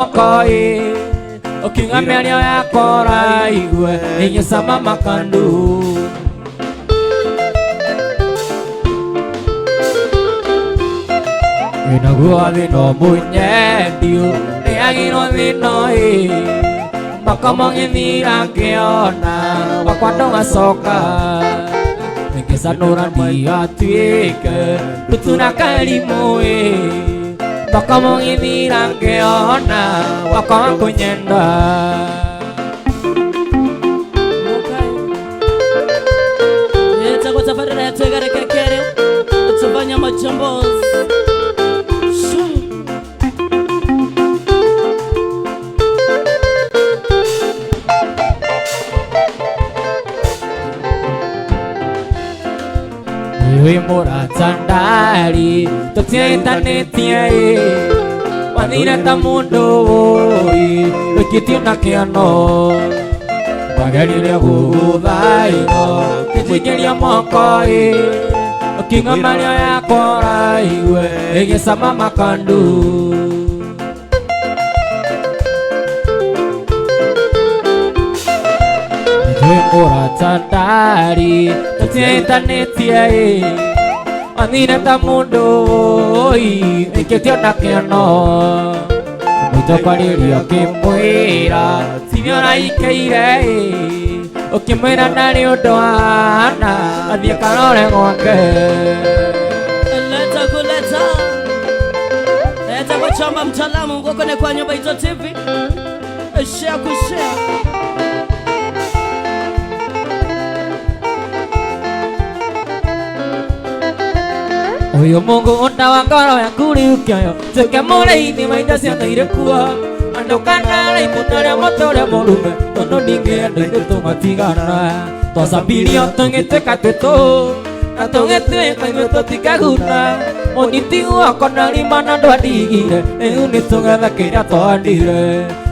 Koi ukiuga mĩario yakwa ũraigue ĩgĩcama makandu. Naguo thĩna mũnyendiũ nĩagirwo thĩna ĩ makomo gĩthira ngĩona wakwa ndũgacoka ngĩcanũra ndigatuĩke ndutura karimũ ĩ makomo gĩthira ngĩona wakwa wakũnyenda. Etagwo tabarĩra ya twegarekekere tufanya majombos. Shoo. Wĩ mũrata ndari tũtiĩtanĩtie ĩ wathire ta mũndũ ũĩ wĩkĩtio na kĩano wageririe gũgũthaitho kĩnjingĩria moko ĩ ũkiuga mario yakwa ũraigue ĩgĩcama makandu. Wĩ mũrata ndari tũtiĩtanĩtie ĩ wathire ta mũndũ ũĩ wĩkĩtio na kĩano mũito kwarĩrio ũkĩmwĩra tithio ũraikaire ĩ ũkĩmwĩra ndarĩ ũndũ ahana athiĩ karore gwake. Leta kuleta leta kwa chamba mtaalamu ngokone kwa nyumba hizo TV share kushare. Ũyũ Mungu unda wa ngoro yaku rĩu kĩoyo tuĩke mũrĩithi wa indo ciothe irĩ kuo andũ kana raibu na ũrĩa mũtĩ ũrĩa mũrume tondũ ndingĩenda ithuĩ tũgatigana twacambirio tũgĩtuĩka twĩtũ na tũgĩtuĩka ithuĩ tũtikaguna mũnyiti guoko na rima na ndwandigire rĩu nĩ tũgetha kĩrĩa twandire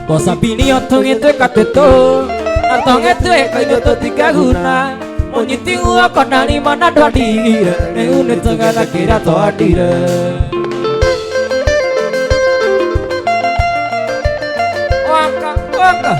twacambirio tũgĩtuĩka twĩtũ na tũgĩtuĩka ithuĩ tũtikaguna mũnyiti guoko na rima na ndwandigire rĩu nĩ tũgetha kĩrĩa twandire. Waka waka.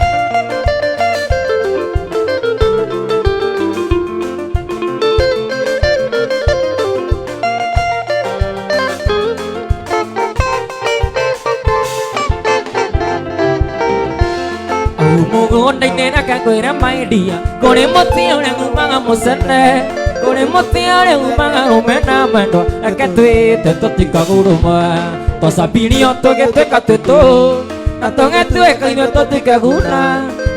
Mũgũnda-inĩ reke ngwĩre maidia kũrĩ mũtĩ ũrĩa umaga mũcene kũrĩ mũtĩ ũrĩa umaga rũmena mwendwa reke twĩte tũtikaguruma twacambirio tũgĩtuĩka twĩtũ na tũgĩtuĩka ithuĩ tũtikaguna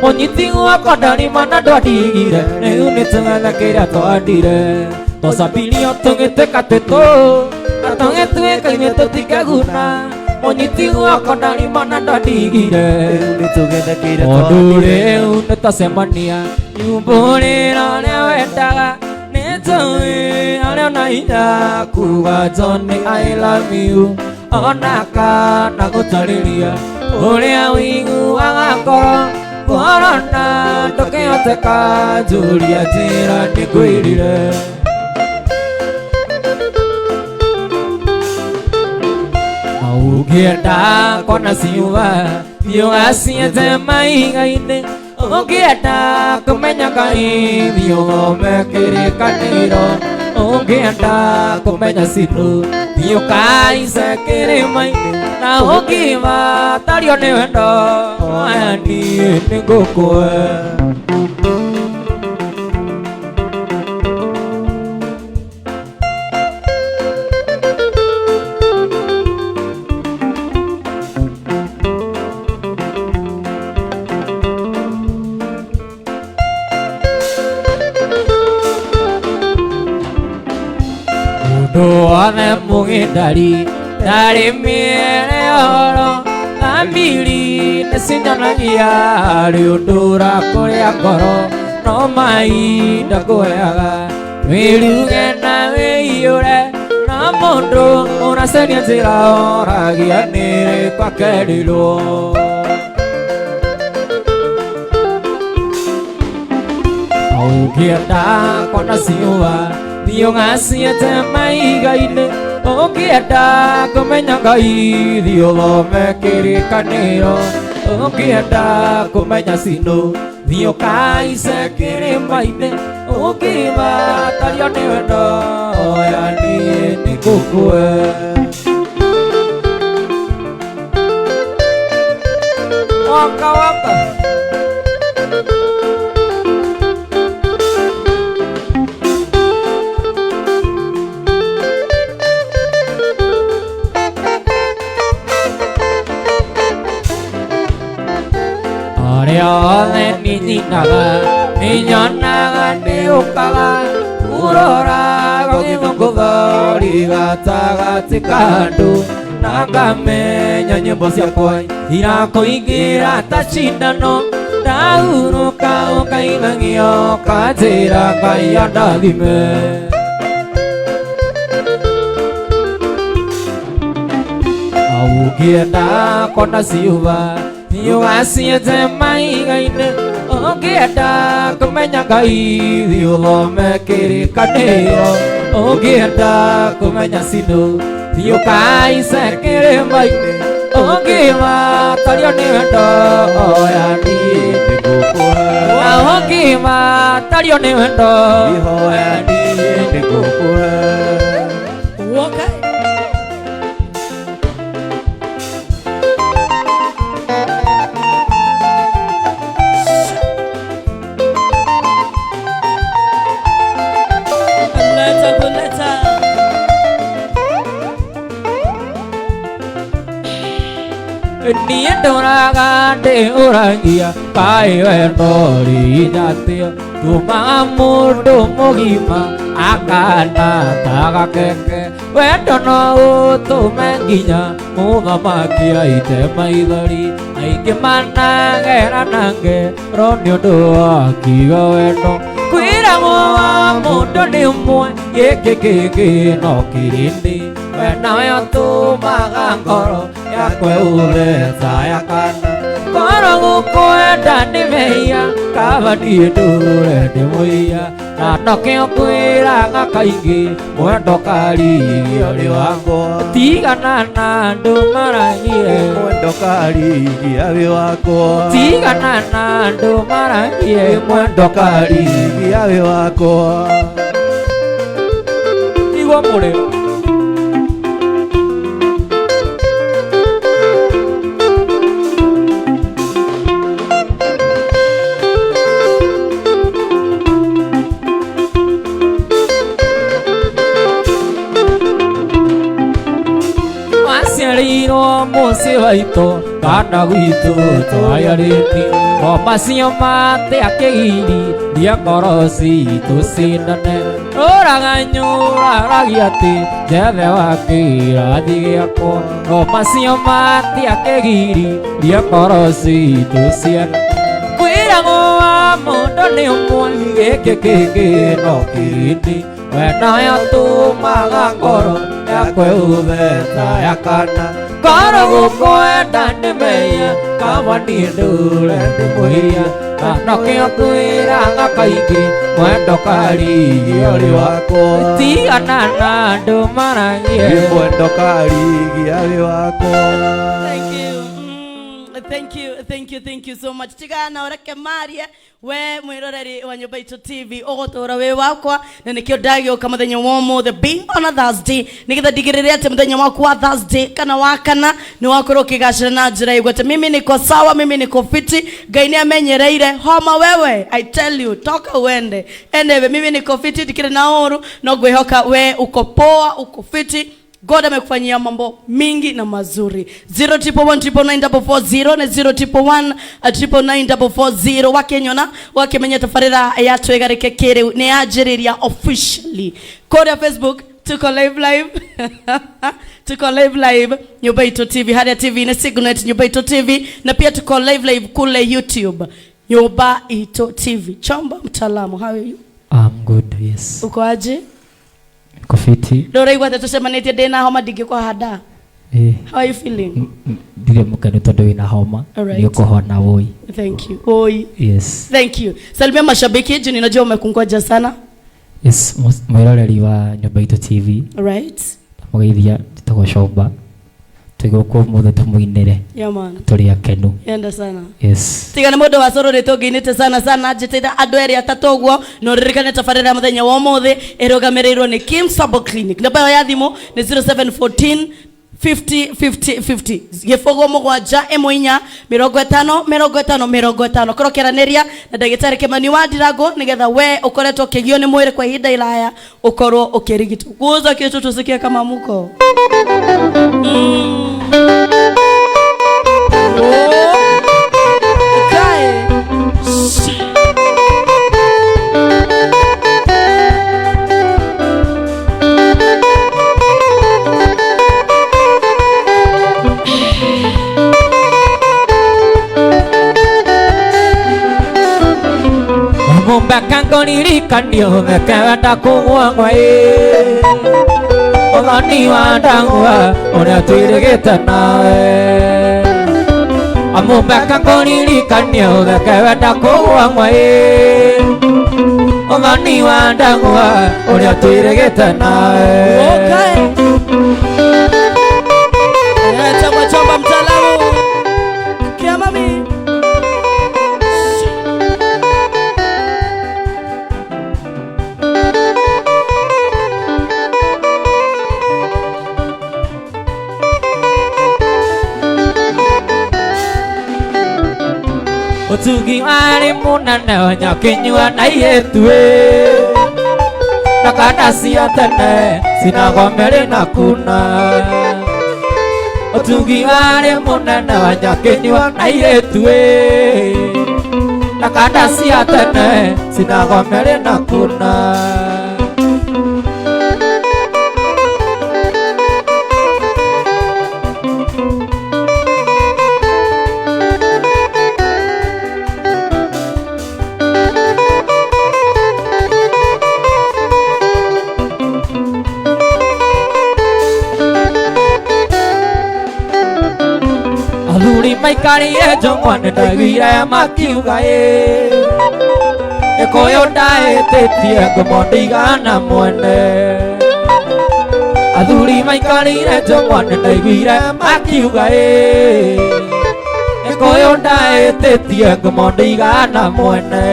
mũnyiti guoko ndarima na ndwandigire rĩu nĩ tũgetha kĩrĩa twandire twacambirio tũgĩtuĩka twĩtũ na tũgĩtuĩka ithuĩ tũtikaguna mũnyiti guoko ndarima na ndwandigire Rĩu nĩtũgetha kĩrĩa Mũndũ twandire. rĩu nĩtwacemania yumbũrĩra ũrĩa wendaga nĩtũĩ arĩa ona hinya kuga Johnny I love you ona kana gũtarĩria ũrĩa ũiguaga ngoro ngorona ndũkĩhoteka njũria njĩra nĩngwĩrire. Ũngĩenda kuona ciũa thiĩ ũgacienje mahiga-inĩ ũngĩenda kũmenya Ngai thiĩ ũthome kĩrĩkanĩro ũngĩenda kũmenya cinũ thiĩ ũkahaice kĩrĩma-inĩ na ũngĩbatario nĩ wendo niĩ nĩngũkũhe. Mũndũ wothe mũgĩndari ndarĩ mĩere ũhoro thamiri nĩcinyonagia harĩ ũndũ ũrakũrĩa ngoro no mahinda ngũheaga wĩruge na wĩiyũre na mũndũ ũracaria njĩra oragia nĩrĩ kwakerirwo. Ũngĩenda kuona ciũa thiĩ ũgacienje mahiga-inĩ Ũngĩenda kũmenya Ngai thiĩ ũthome kĩrĩkanĩro. Ũngĩenda kũmenya Sino thiĩ ũkaice kĩrĩma-inĩ. Ũngĩbatario nĩ wendo oya niĩ nĩngũkũhe. Waka waka. Arĩa othe ninyinaga nĩnyonaga nĩũkaga ũroraga gĩthũngũthori gatagatĩ ka andũ na ngamenya nyĩmbo ciakwa irakũingĩra ta cindano ndahurũka ũkainangio ũkanjĩra Ngai andathime. Ũngĩenda kona ciũba ũgacienje mahiga-inĩ. Ũngĩenda kũmenya Ngai thiĩ ũthome kĩrĩkanĩro. Ũngĩenda kũmenya Sino thiĩ ũkaice kĩrĩma-inĩ. Ũngĩbatario nĩ wendo oya niĩ nĩngũkũhe. Ũngĩbatario nĩ wendo Ihoya niĩ nĩngũkũhe. Okay. Leta kuleta. Niĩ ndũraga ndĩũragia kaĩ wendo rinyatĩa tũmaga mũndũ mũgima akana ta gakenge. Wendo no ũtũme nginya mũthamaki aite maithori. Aingĩ managera na ngero nĩ ũndũ wa kiugo wendo. Kwĩragwo wa mũndũ nĩ ũmwe gĩkĩ kĩngĩ no kĩrĩndĩ. We nawe ũtũmaga ngoro yakwa ĩũre ta ya kana. Ngoro gũkwenda nĩ mehia kaba niĩ ndũre ndĩ mũiya. Na nokĩo kwĩraga kaingĩ mwendo karigio nĩ wakwa. Tigana na andũ maragie. Mwendo karigia wĩ wakwa. Tigana na andũ maragie mwendo karigio Karigia wĩ wakwa. Igua mũrĩo. Waciarĩirwo mũciĩ waitũ kana gwitũ twayarĩti o macio matea kĩgiri ria ngoro citũ cindane rũraga nyũraragia atĩ njethe wa kĩrathi gĩakwa o macio matea kĩgiri ria ngoro citũ ciendane kwĩragwo wa mũndũ nĩ ũmwe gĩkĩ kĩngĩ no kĩrĩndĩ we nawe ũtũmaga ngoro yakwa ĩũthe ta ya kana. Ngoro gũkwenda nĩ mehia kaba niĩ ndũre ndĩ mũiya. Na nokĩo kwĩraga kaingĩ mwendo karigio Wĩ nĩ wakwa. Tigana na andũ maragie Mwendo karigia wĩ wakwa. Thank you. Thank you, thank you, thank you so much. Tigana ureke marie we mwiroreri wa Nyũmba Itũ TV ũgũtũra wĩ wakwa na nĩkĩo ndagĩũka mũthenya wa ũmũthĩ being on a Thursday nĩgetha ndigĩrĩre atĩ mũthenya waku wa Thursday kana wa kana nĩ wakorwo ũkĩgacĩra na njĩra ĩgwete. Mimi niko sawa, mimi niko fiti, Ngai nĩ amenyereire homa wewe, I tell you, toka uende. Anyway, mimi niko fiti, ndikĩrĩ na ũru, no ngwĩhoka we uko poa, uko fiti. God amekufanyia mambo mingi na mazuri. 011 999 440 na 011 999 440 wakenyona wakimenya tabarĩra ya twĩgarĩke kĩrĩu nĩ yanjĩrĩria officially kũrĩa Facebook. Tuko live live, tuko live live Nyumba Itu TV, harĩa TV nĩ Signet Nyumba Itu TV, na pia tuko live live kule YouTube Nyumba Itu TV. Chomba mtaalamu, how are you? I'm good, yes. Uko aje? Niko fiti. Ndũraigua atĩ tũcemanĩtie ndĩna homa ndingĩkũhanda? Eh. How are you feeling? Ndirĩ mũkenu tondũ wĩna homa. Alright. Nĩ ũkũhona woi. Thank you. Oi. Yes. Thank you. Salimia mashabiki juu ninajua umekungoja sana. Yes, mwĩroreri wa Nyumba Itu TV. Alright. Ndakũgeithia njĩtagwo Comba. Twĩ gũkũ ũmũthĩ tũmũinĩre. Yeah, man. Tũrĩ akenu. Yenda sana. Yes. Tigana mũndũ wa cũrũ nĩtũngĩinĩte sana sana njĩtĩte andũ erĩ atatũ ũguo na ũririkane tabarĩra ya mũthenya wa ũmũthĩ ĩrũgamĩrĩirwo nĩ Kim Sabo Clinic. Namba ĩyo ya thimũ nĩ 0714 50 50 50 gĩbũgũ mũgwanja ĩmwe inya mĩrongo ĩtano mĩrongo ĩtano mĩrongo ĩtano. Korwo ũkĩaranĩria na ndagĩtarĩ Kĩmani wa Ndirango nĩgetha we ũkoretwo ũkĩgio nĩ mwĩrĩ kwa ihinda iraya ũkorwo ũkĩrigitwo. Guza kitu tusikie kama muko. Kae. Mumbaka ngoririkanio mekewenda kũgwa ngwai ũthoni wa ndangwa ũrĩa twĩrĩgĩte nawe. Mumbaka ngoririkanio mekewenda kũgwa ngwai ũthoni wa ndangwa ũrĩa twĩrĩgĩte nawe. Okay. Chomba chomba mtaalamu. Kiamami. Ũtugi warĩ mũnene nyakinyua na ihĩtue na kanda cia tene cinagomere na kuna. Ũtugi warĩ mũnene wa nyakinyua na ihĩtue na kanda cia tene cinagomere na kuna. Athuri maikarire njong'wa nĩndaiguire makiuga ĩ Gĩkũyũ ndaĩtĩtie ngumo ndigana mwene. Athuri maikarire njong'wa nĩndaiguire makiuga ĩ Gĩkũyũ ndaĩtĩtie ngumo ndigana mwene.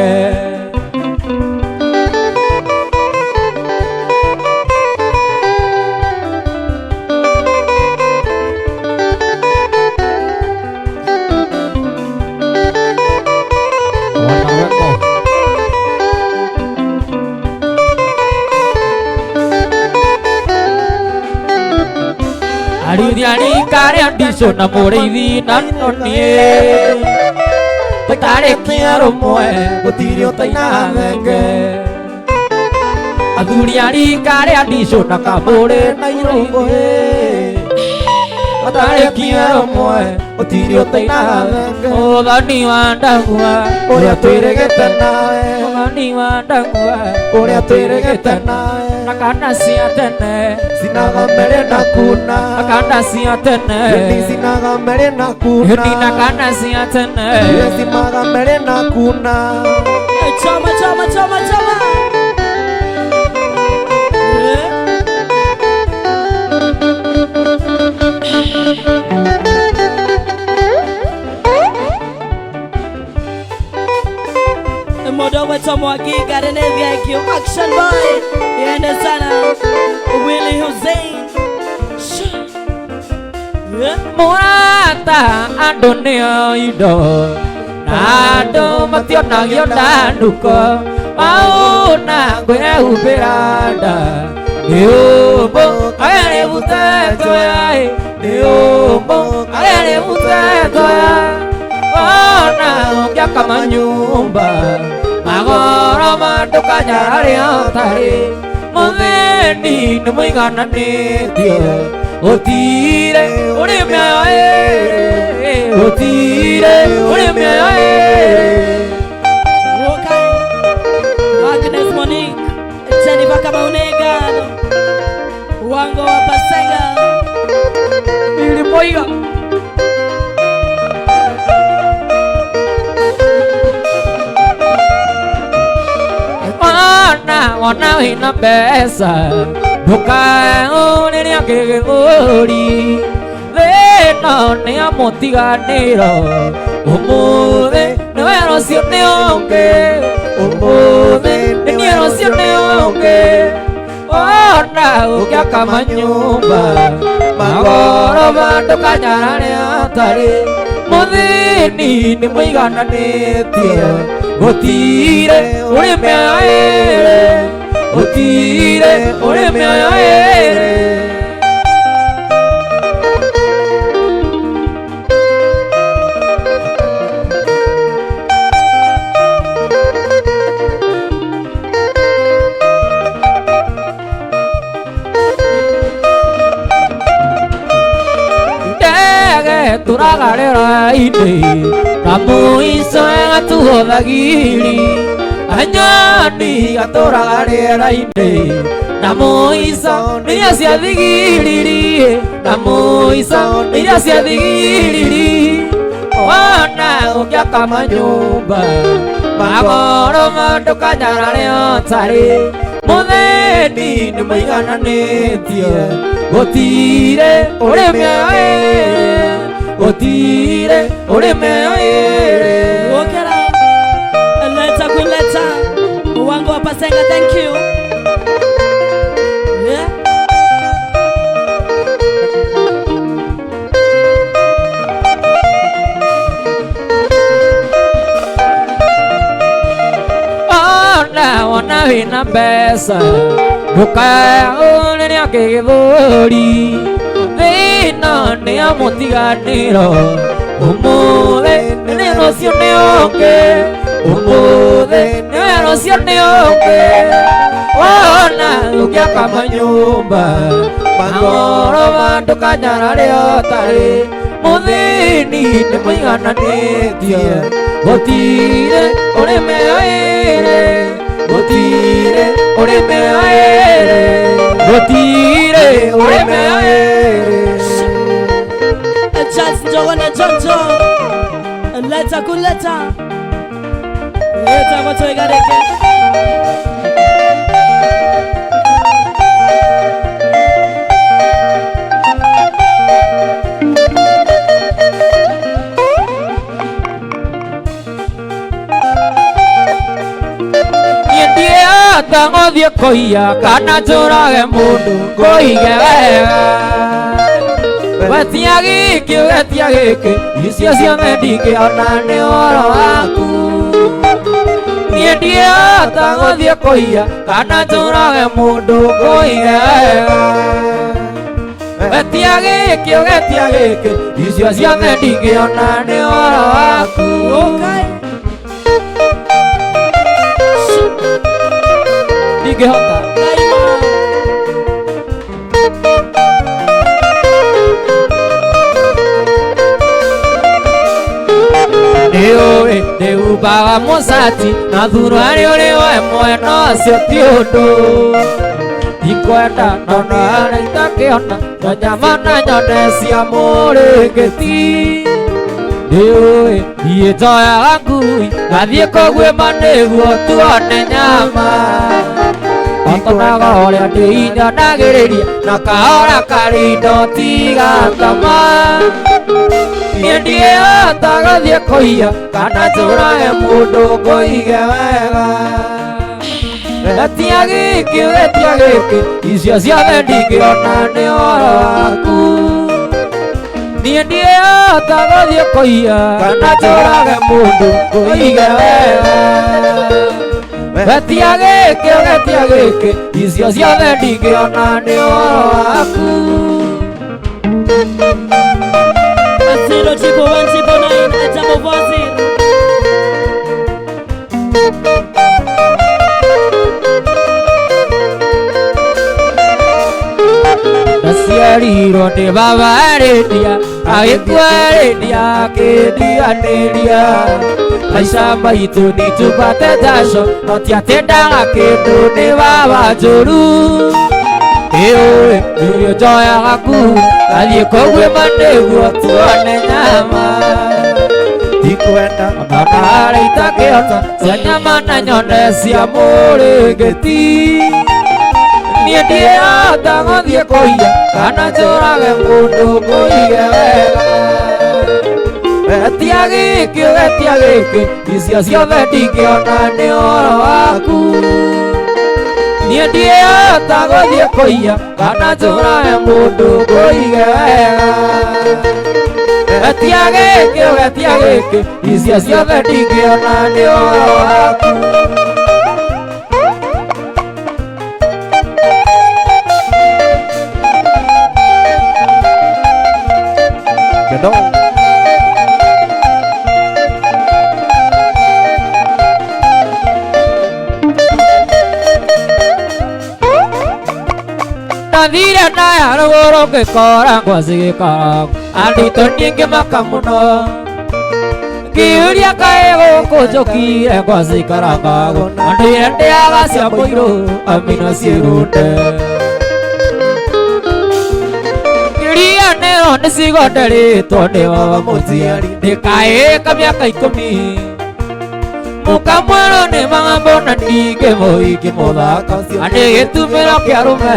Arithia ndico na mũrĩithi na noniĩ tũtarĩ kĩarũmwe gũtirĩ ũtaina thenge. Athuri a rika rĩa ndico na kamũrĩ na irũngũ tũtarĩ kĩarũmwe gũtirĩ ũtaina thenge. Ũthoni wa ndagua ũrĩa twĩrĩgĩte nawe, ũthoni wa ndagua ũrĩa twĩrĩgĩte nawe, na kanda cia tene cinagomere na kuna, na kanda cia tene cinagomere na kuna, na kanda cia tene cinagomere na kuna. Choma choma choma choma. Modo wetu Mwagiga Renevia IQ Action Boy. Yende sana Willy Hussein. Murata andũ nĩo indo na andũ mationagio ndanduko mauna ngwĩhumbĩra nda nĩ ũmbũ agerĩbutetwo yaĩ nĩ ũmbũ agerĩbutetwo ya ona ũngĩaka manyũmba magoro mandũkanya harĩa ũtarĩ mũthĩni nĩ mũigananĩtio gũtirĩ ũrĩ mĩoyo ĩrĩ gũtirĩ ũrĩ mĩoyo ĩrĩ. Okay. Agnes Monique, Jennifer Kamaunega, Wango wa Pasenga, Billy Moiga. Wona wona wĩna mbeca Ndũkae kĩgĩthũri thĩna nĩ amũtiganĩro ũmũthĩ nĩwe rũciũ nĩ ũngĩ ũmũthĩ nĩ niĩ rũciũ nĩ ũngĩ ona ũngĩaka manyũmba magoroba ndũkanyarare atarĩ mũthĩni nĩ mũigananĩtie gũtirĩ ũrĩ mĩoyo ĩrĩ gũtirĩ ũrĩ mĩoyo ĩrĩ. Ndege tũraga rĩera-inĩ na mũico ĩgatuothagiri anyoni gatũraga rĩera-inĩ na mũico iria cia thigiriri na mũico iria cia thigiriri ona ũngĩaka manyũmba magoroba ndũkanyarare otarĩ mũthĩni nĩ mũigananĩtie gũtirĩ ũrĩ mĩoyo ĩrĩ gũtirĩ ũrĩ mĩoyo ĩrĩ. Wokera leta kuleta wangu wa Pasenga, thank you. Yeah. Ona wona wĩna mbeca ndũkae kĩgĩthũri thĩna nĩ amũtiganĩro ũmũthĩ nĩ rũciũ nĩ ũngĩ ũmũthĩ nĩwe rũciũ nĩ ũngĩ wona ũngĩaka manyũmba magoroba ndũkanyarare otarĩ mũthĩni nĩ mũigananĩtie gũtirĩ ũrĩ mĩoyo ĩrĩ gũtirĩ ũrĩ mĩoyo ĩrĩ gũtirĩ ũrĩ mĩoyo ĩrĩ. Charles Njogona Jonjo leta kuleta leta watu igareke. Niĩ ndiĩhota gũthiĩ kũiya kana njũrage mũndũ ngũige wega wetia gĩkĩ ũgetia gĩkĩ icio ciothe ndingĩona nĩ ũhoro waku niĩ ndiĩhota gũthiĩ kũiya kana njũrage mũndũ ngũige wega wetia gĩkĩ ũgetia gĩkĩ icio ciothe ndingĩona nĩ ũhoro waku. Okay. Ndingĩhota. Daima. Nĩũĩ ndĩhumbaga mũcati na thuruarĩ ũrĩ we mwena ũcio ti ũndũ ndikwenda nona harĩa itakĩona na nyama na nyone cia mũrĩngĩti nĩũĩ niĩ njoyaga ngui ngathiĩ kũguĩma nĩguo tuone nyama otonaga ũrĩa ndĩinyonagĩrĩria na kahora karĩ indo tiga tama niĩ ndiĩhota gũthiĩ kũiya kana njũrage mũndũ ngũige wega etia gĩkĩ ũgetia gĩkĩ icio ciothe ndingĩona nĩ ũhoro waku niĩ ndiĩhota gũthiĩ kũiya kana njũrage mũndũ ngũige wega etia gĩkĩ ũgetia gĩkĩ icio ciothe ndingĩona nĩ ũhoro waku. 0 1 1 9 9 4 0. Ndaciarirwo nĩ baba arĩndia agĩkua arĩndia akĩndiganĩria maica maitũ nĩtubate jasho no ti atĩ ndaga kĩndũ nĩ baba njũru ĩũĩ nĩũrĩ njoyaga ngui ngathiĩ kũguĩma nĩguo tuone nyama Ndikwenda ona harĩa itakĩhota cia nyama na nyone cia mũrĩngĩti. Niĩ ndiĩhota gũthiĩ kũiya kana njũrage mũndũ ngũige wega. Etia gĩkĩ etia gĩkĩ icio ciothe ndingĩona nĩ ũhoro waku. Niĩ ndiĩhota gũthiĩ kũiya kana njũrage mũndũ ngũige wega. Etia gĩkĩ etia gĩkĩ icio ciothe ndingĩona nĩ ũhoro waku. Kendo. Ndathire ndaya rũgũrũ ngĩkora ngwacĩ gĩkarangwo anditũ niĩ ngĩmaka mũno ngĩũria kaĩ gũkũ njũkire ngwacĩ ikarangagwo andũire ndĩaga cia mũirũ amina ciĩrũnde ngĩriganĩrwo nĩ cigonderĩtwo nĩ baba mũciari ndĩkaĩka mĩaka ikũmi mũkamwerwo nĩ magambo na ningĩ mũingĩ mũthaka anĩ gĩtumĩro kĩa rũme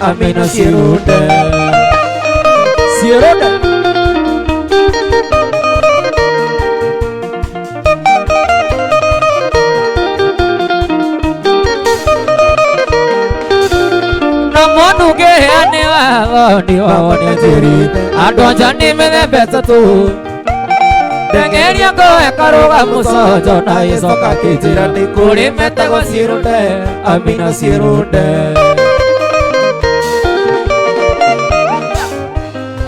amina ciĩrũnde ciĩrũnde. Na mwana ũngĩhĩa nĩ watho nĩ wao nĩ anjĩrĩte andũ anja nĩ mĩthemba ĩtatũ ndengeria ngoe karũga mũconjo na gĩcoka kĩnjĩra nĩ kũrĩ metagwo ciĩrũnde amina ciĩrũnde.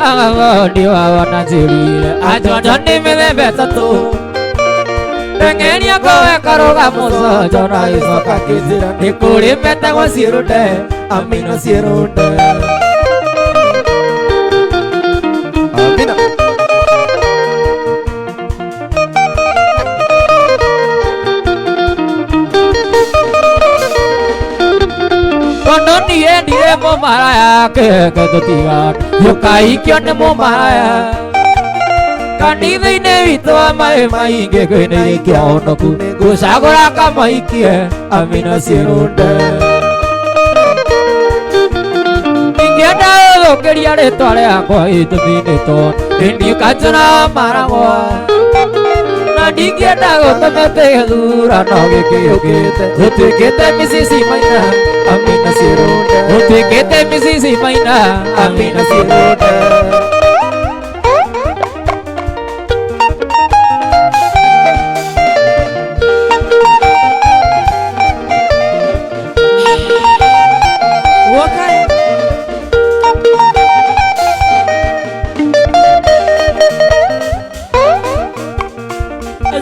Watho nĩ wao na anjĩrire andũ anja nĩ mĩthemba ĩtatũ ndengeria ngoe karũga mũconjo na gĩcoka kĩnjĩra nĩ kũrĩ metagwo ciĩrũnde amina ciĩrũnde. Amina. Tondũ niĩ ndirĩ mũmaraya kĩheke tũtigane gũkaikio nĩ mũmaraya kanitha-inĩ witũ wa maĩ maingĩ kwĩna irĩkia honoku gũcagũra kamaikie amina ciĩrũnde. Ingĩenda gũthũkĩria rĩtwa rĩakwa gĩtũmi-inĩ tondũ nĩ kanjũra maragwa na ndingĩenda gũtũmĩte gĩthurano gĩkĩ gĩũkĩte gũtuĩkĩte micici maina amina ciĩrũnde gũtuĩkĩte micici maina amina ciĩrũnde. Wokai.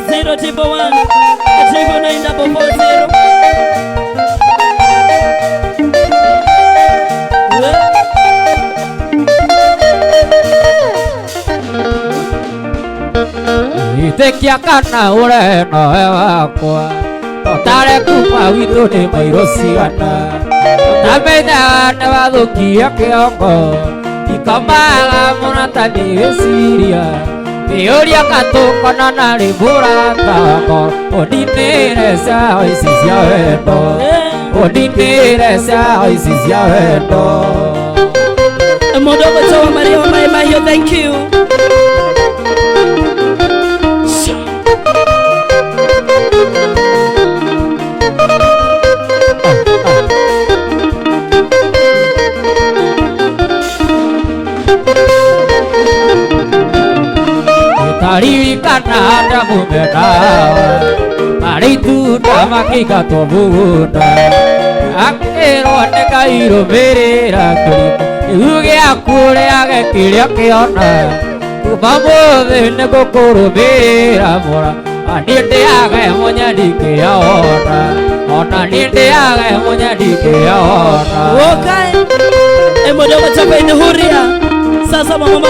Zero triple one, triple nine double four zero. Ĩtĩkia kana ũre nowe wakwa ũtare kuma witũ nĩ mairũ cigana ũtamenyaga nĩ wathũkia kĩongo ikomaga mũno ta nĩgĩciria ngĩũria katũkonana rĩ mũrata wakwa ũninĩre ciao ici cia wendo ũninĩre ciao ici cia wendo. Mũndũ ũgũtwo Maria wa Maĩ Mahiũ, thank you. Taririkana ndamumenawa marĩ itunda makĩingatwo mũgũnda akĩrwo nĩ Ngai rũmĩrĩra kĩrimũ kĩu gĩaku ũrĩage kĩrĩa kĩona kuma mũthĩ nĩ ngũkũrũmĩrĩra mũra niĩ ndĩage mũnyeni kĩrĩa wona ona niĩ ndĩage mũnyeni kĩrĩa wona. Wokai. Mũndũ ũgũtwo Queen Huria. Sasa mama.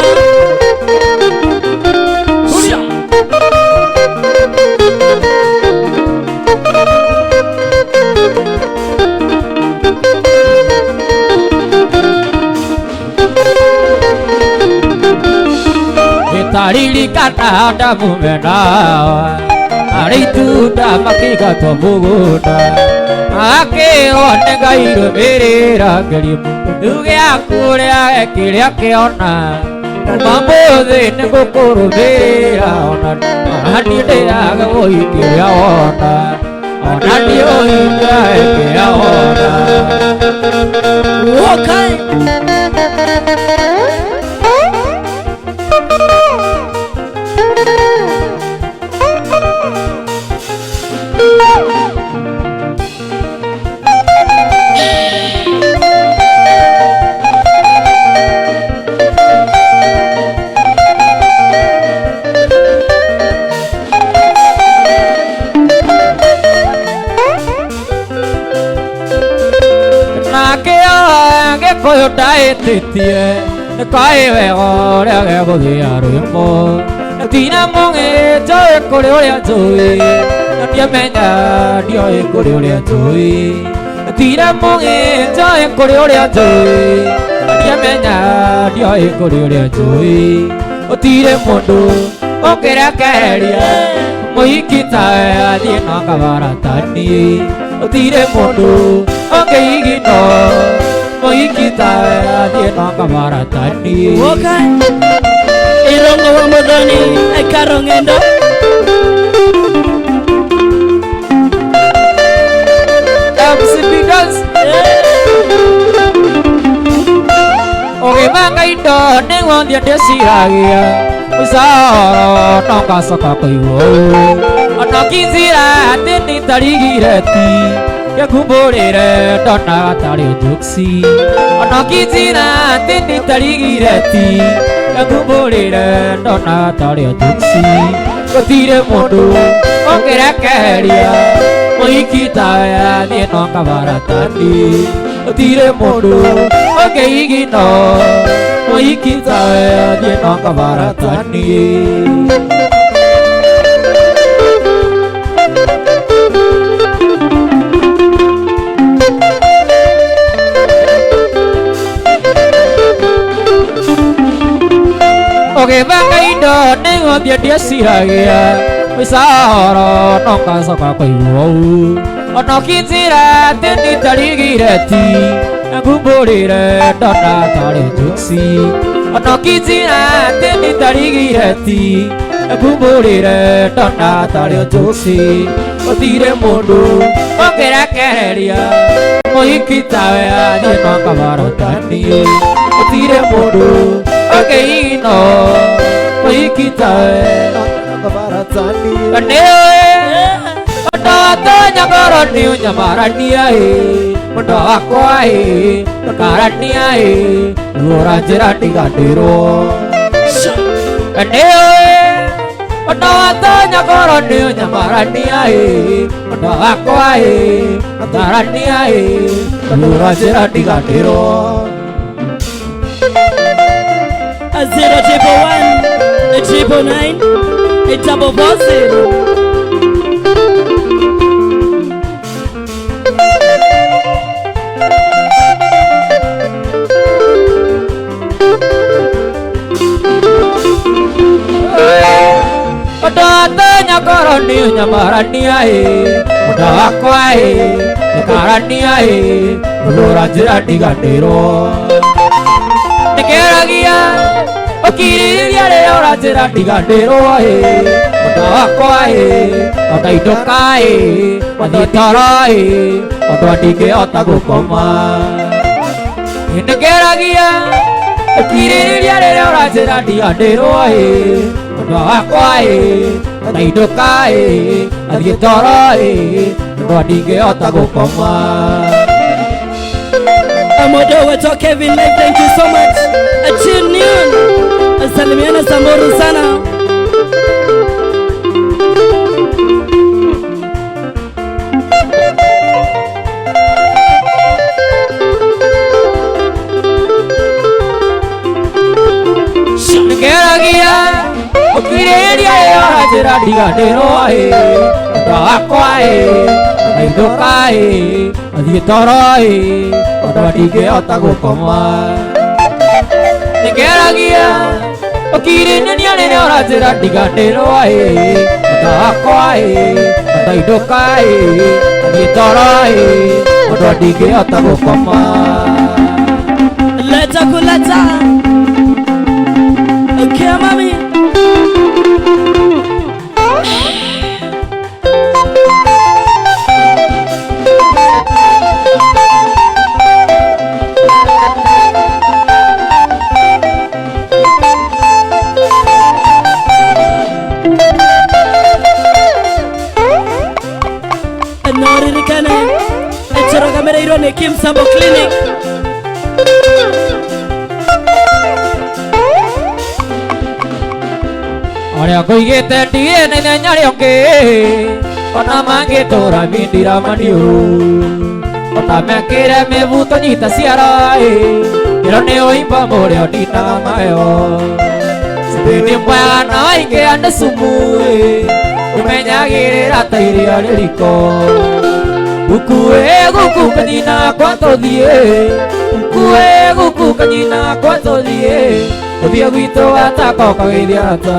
Taririkana ndamumenawa arĩ itunda makĩingatwo mũgũnda Akĩrwo nĩ Ngai rũmĩrĩra ngerie uge akũrĩa kĩrĩa kĩona mamũthĩ nĩ gũkũrũmĩrĩra ona niĩ ndĩraga woi kĩrĩa wona ona niĩ ũhinga kĩrĩa wona. Okay. Nake gĩkũyũ ndaĩtĩtie nĩ kaĩ wega ũrĩa gegũthĩa rwĩmbo tina mũng'ĩ njũĩ kũrĩ ũrĩa njũĩ na ndiamenya ndioĩ kũrĩ ũrĩa njũĩ tina mũng'ĩ njũĩ kũrĩ ũrĩa njũĩ na ndiamenya ndioĩ kũrĩ ũrĩa njũĩ ũtirĩ mũndũ ũngĩrekereria mũhiki tawe athiĩ na kabaratani ũtirĩ mũndũ ũngĩigino mũhiki tawe athiĩ na kabaratani. Okay. Irongo wa Muthoni Karongendo. MCP dance. Ũgĩbanga indo nĩguo thiĩ ndĩciragia mũcoro no ngacoka kũigua ũũ ona kĩnjĩra atĩ nĩtarigire ti ngĩkumbũrĩre ndonaga tarĩ njuksi ona kĩnjĩra atĩ nĩtarigire ti ngĩkumbũrĩre ndonaga tarĩ njuksi gũtirĩ mũndũ ũngĩrekereria mũhiki tawe athiĩ no kabaratani gũtirĩ mũndũ ũngĩigino mũhiki tawe athiĩ no kabaratani. Ũgĩbanga indo nĩguo thiĩ ndĩciragia mĩcoro no ngacoka kũigua ũũ ona ũkĩnjĩra atĩ nĩndarigire ti ngumbũrĩre ndona tarĩ njuksi ona ũkĩnjĩra atĩ nĩndarigire ti ngumbũrĩre ndona tarĩ njuksi gũtirĩ mũndũ ũngĩrekereria mũhiki tawe athiĩ no kabarotani gũtirĩ mũndũ ũngĩigino mũhiki tawe nĩũĩ ũndũ ngoro nĩ ũnyamarania ĩ mũndũ wakwa ĩ ndũkarania ĩ ũranjĩra ndiganĩrwo nĩũĩ ũndũ watonya ngoro nĩ ũnyamarania ĩ mũndũ wakwa ĩ ndũkarania ĩ ũranjĩra ndiganĩrwo. 0 1 999 844 0. Ũndũ watonya ngoro nĩ ũnyamarania ĩ mũndũ wakwa ĩ ndũkarania ĩ ũranjĩra ndiganĩrwo nĩkĩragia ũkirĩrĩria rĩrĩa ũranjĩra ndiganĩrwo ĩ mũndũ wakwa ĩ ona indũka ĩ wathiĩ toro ĩ ũndũ ndingĩhota gũkoma nĩkĩragia ũkirĩrĩria rĩrĩa ũranjĩra ndiganĩrwo ĩ mũndũ wakwa ĩ ona indũka ĩ athiĩ toro ĩ ũndũ ndingĩhota gũkoma. Amodo wetu Kevin Live, thank you so much. Achinion. Salimiana Samboru sana. Nĩkĩragia ũkirĩrĩria rĩrĩa ũranjĩra ndiganĩrwo ĩ mũndũ wakwa ĩ ona indũka ĩ athiĩ toro ĩ ũndũ ndingĩhota gũkoma nĩkĩragia ũkirĩrĩria rĩrĩa ũranjĩra ndiganĩrwo ĩ mũndũ wakwa ĩ ona indũka ĩ athiĩ Toro mũndũ ndingĩhota gũkoma. Leta kuleta. Okay, mami. Noririkane ĩtũrũgamĩrĩirwo nĩ Kim Sambo Clinic. Ũrĩa ngũigĩte ndigĩ na ithenya rĩongĩ ona mangĩtũra mindira maniũ ona mekĩre mĩbuto nyita ciara ĩro nĩ ũimba mũrĩo ndinaga mayo Cumbĩ mwega na waingĩha nĩ cumu ũmenyagĩrĩra ta iria rĩriko Gũkuĩ gũkũ kanyina kwa tũthiĩ Gũkuĩ gũkũ kanyina kwa tũthiĩ Ũthiĩ gwitũ gataka ũkageithia ata.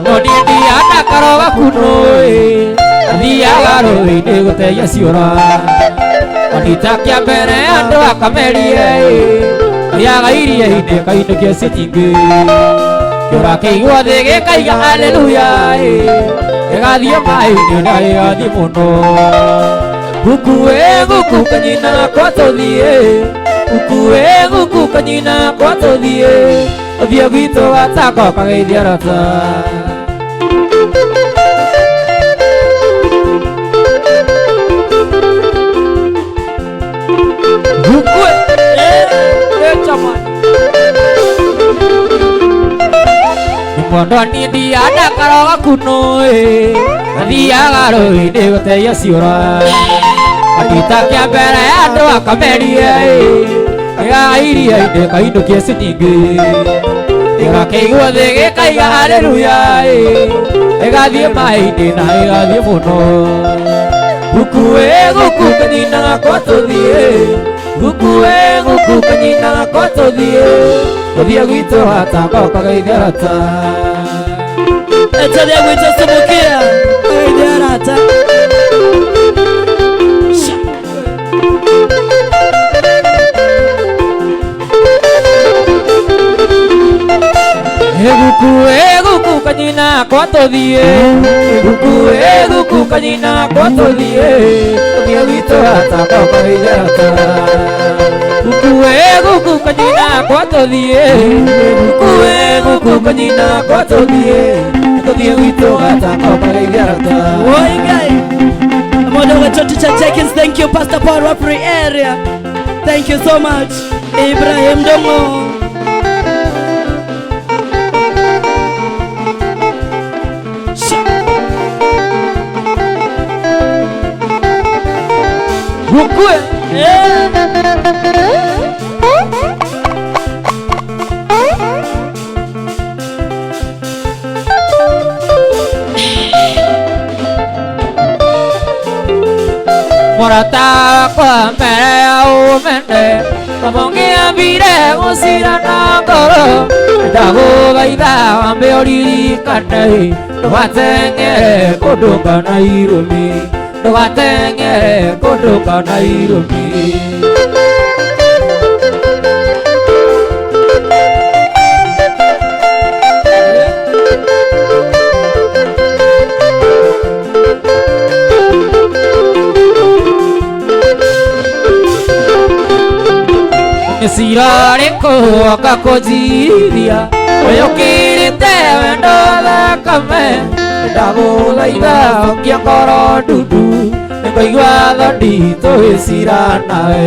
No niĩ ndiana karoga kuno athiaga rũĩ-inĩ gũteia ciũra Anita kĩa mbere andũ akamerie thiaga iria-inĩ kainũkia citingĩ kĩũra kĩigua thĩ gĩkaiga haleluya gĩgathiĩ maĩ-inĩ na gĩgathiĩ mũno Gũkuĩ gũkũ kanyina kwa tũthiĩ Gũkuĩ gũkũ kanyina kwa tũthiĩ Ũthiĩ gwitũ gataka ũkageithia arata. Gũkuĩ Mũndũ niĩ ndiana karoga kuno athiaga rũĩ-inĩ gũteia ciũra Anita kĩa mbere andũ akamerie gĩgaga iria-inĩ kainũkia citingĩ Kĩũra kĩigua thĩ gĩkaiga haleluya gĩgathiĩ maĩ-inĩ na gĩgathiĩ mũno Gũkuĩ gũkũ kanyina kwa tũthiĩ Gũkuĩ gũkũ kanyina kwa tũthiĩ Ũthiĩ gwitũ hataka ũkageithia arata. Tũthiĩ gwitũ Subukia ũkageithia arata. Gũkuĩ gũkũ kanyina kwa tũthiĩ Gũkuĩ gũkũ kanyina kwa tũthiĩ Ũthiĩ gwitũ hataka ũkageithia arata. Gũkuĩ gũkũ kanyina kwa tũthiĩ Gũkuĩ gũkũ kanyina kwa tũthiĩ Tũthiĩ gwitũ hataka ũkageithia arata. Oi Ngai. Mũndũ ũgwĩtwo Teacher Jenkins, thank you Pastor Paul wa Free Area. Thank you so much. Ibrahim Dongo. Gũkuĩ Mũrata wakwa mbere ya ũmene Kamũngĩambire gũcira na ngoro Ndagũthaitha wambe ũririkane Ndũgateng'ere kũndũ kana irũmi Ndũgateng'ere kũndũ kana irũmi. Nĩcira rĩkũ oka kũnjirithia Ũyũkĩrĩte wendo thakame Ndagũthaitha ũkia ngoro ndundu Nĩngũigua thondi tũgĩcira nawe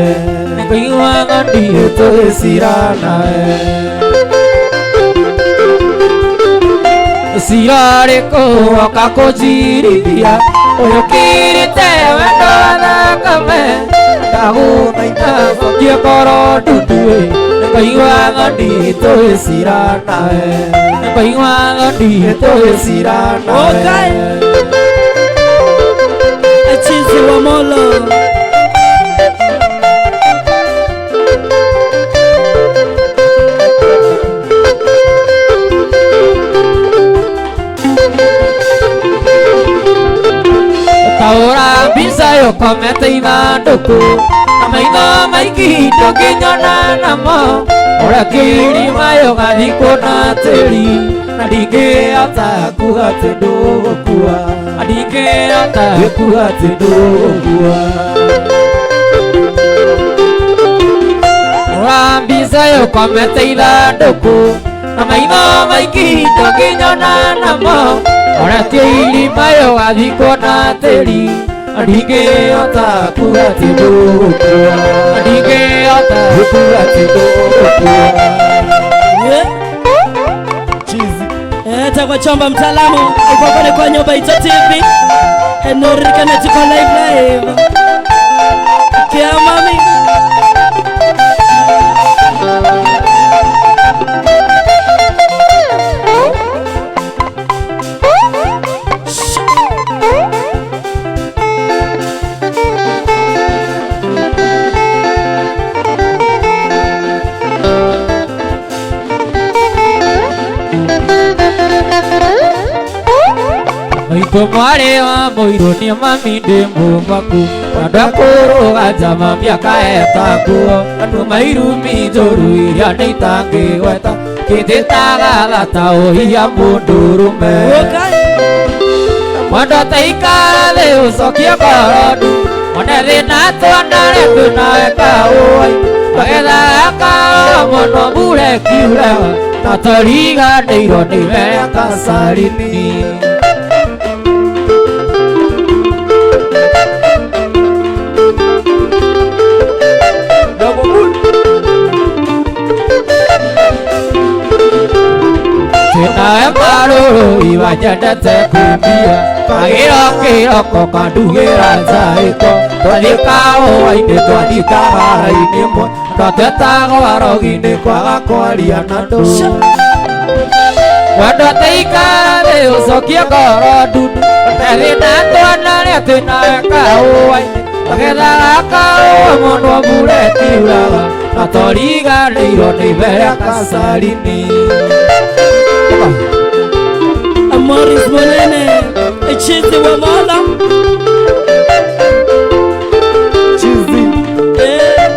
Nĩngũigua thondi tũgĩcira nawe Nĩcira rĩkũ oka kũnjirithia Ũyũkĩrĩte wendo thakame Ndagũthaitha ũkia ngoro ndundu Nĩngũigua thondi tũgĩcira nawe Nĩngũigua thondi tũgĩcira nawe. Okay. Chizi wa Molo. Taũra mbica yũkomete ithandũkũ na maitho maingĩ ndũngĩnyona namo ũrĩa kĩrima yũgathikwo na tĩri na ndingĩhota kuga atĩ ndũgũkua na ndingĩhota kuga atĩ ndũgũkua. Taũra mbica yũkomete ithandũkũ na maitho maingĩ ndũngĩnyona namo ũrĩa kĩrima yũgathikwo na tĩri na ndingĩhota kuga atĩ ndũgũkua na ndingĩhota kuga atĩ ndũgũkua. Yeah. Chizi. Etagwo Chomba mtaalamu uko kwa Nyumba Itu TV. Enorikana tuko live live. Kia mami. Maitũ mwarĩ wa mũirũ nĩ mami ndĩ mũmaku andũ akũrũga njama mĩaka etakuo andũ mairumi njũru iria nĩ itangĩgweta kĩnjĩtaga thata ũhiya mũndũrũme. Okay. Mwendwa taikara thĩ ũcokie ngoro ndu one thĩna tuonare twĩnawe kaũi magethaga kaũa mũno mbura ĩkiuraga na tũriganĩirwo nĩ ibeya kacarini. Double moon. Twĩnawe marũrũ iwanyendete kumbia kagĩro kĩroko kandugĩra njaĩko twathiĩ kahũa-inĩ twathiĩ kahara-inĩ ĩmwe twatwetagwo arogi-inĩ kwaga kwaria na andũ. Mwendwa taikara thĩ ũcokie ngoro ndundu one thĩna tuonare twĩnawe kahũa-inĩ magethaga kahũa mũno mbura ĩkiuraga na tũriganĩirwo nĩ ibeya kacarini. Morris Monene. Chizi wa Mola. Chizi. Eh.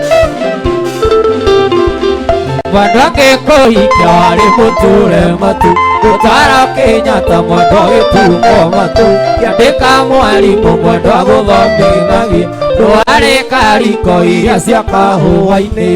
Mwendwa akĩkũhikia warĩ mũture matu gũtwara Kenyatta mwendwa gĩturumwo matu kĩandĩka mwarimũ mwendwa gũthomithagia ndwarĩ kariko iria cia kahũa-inĩ.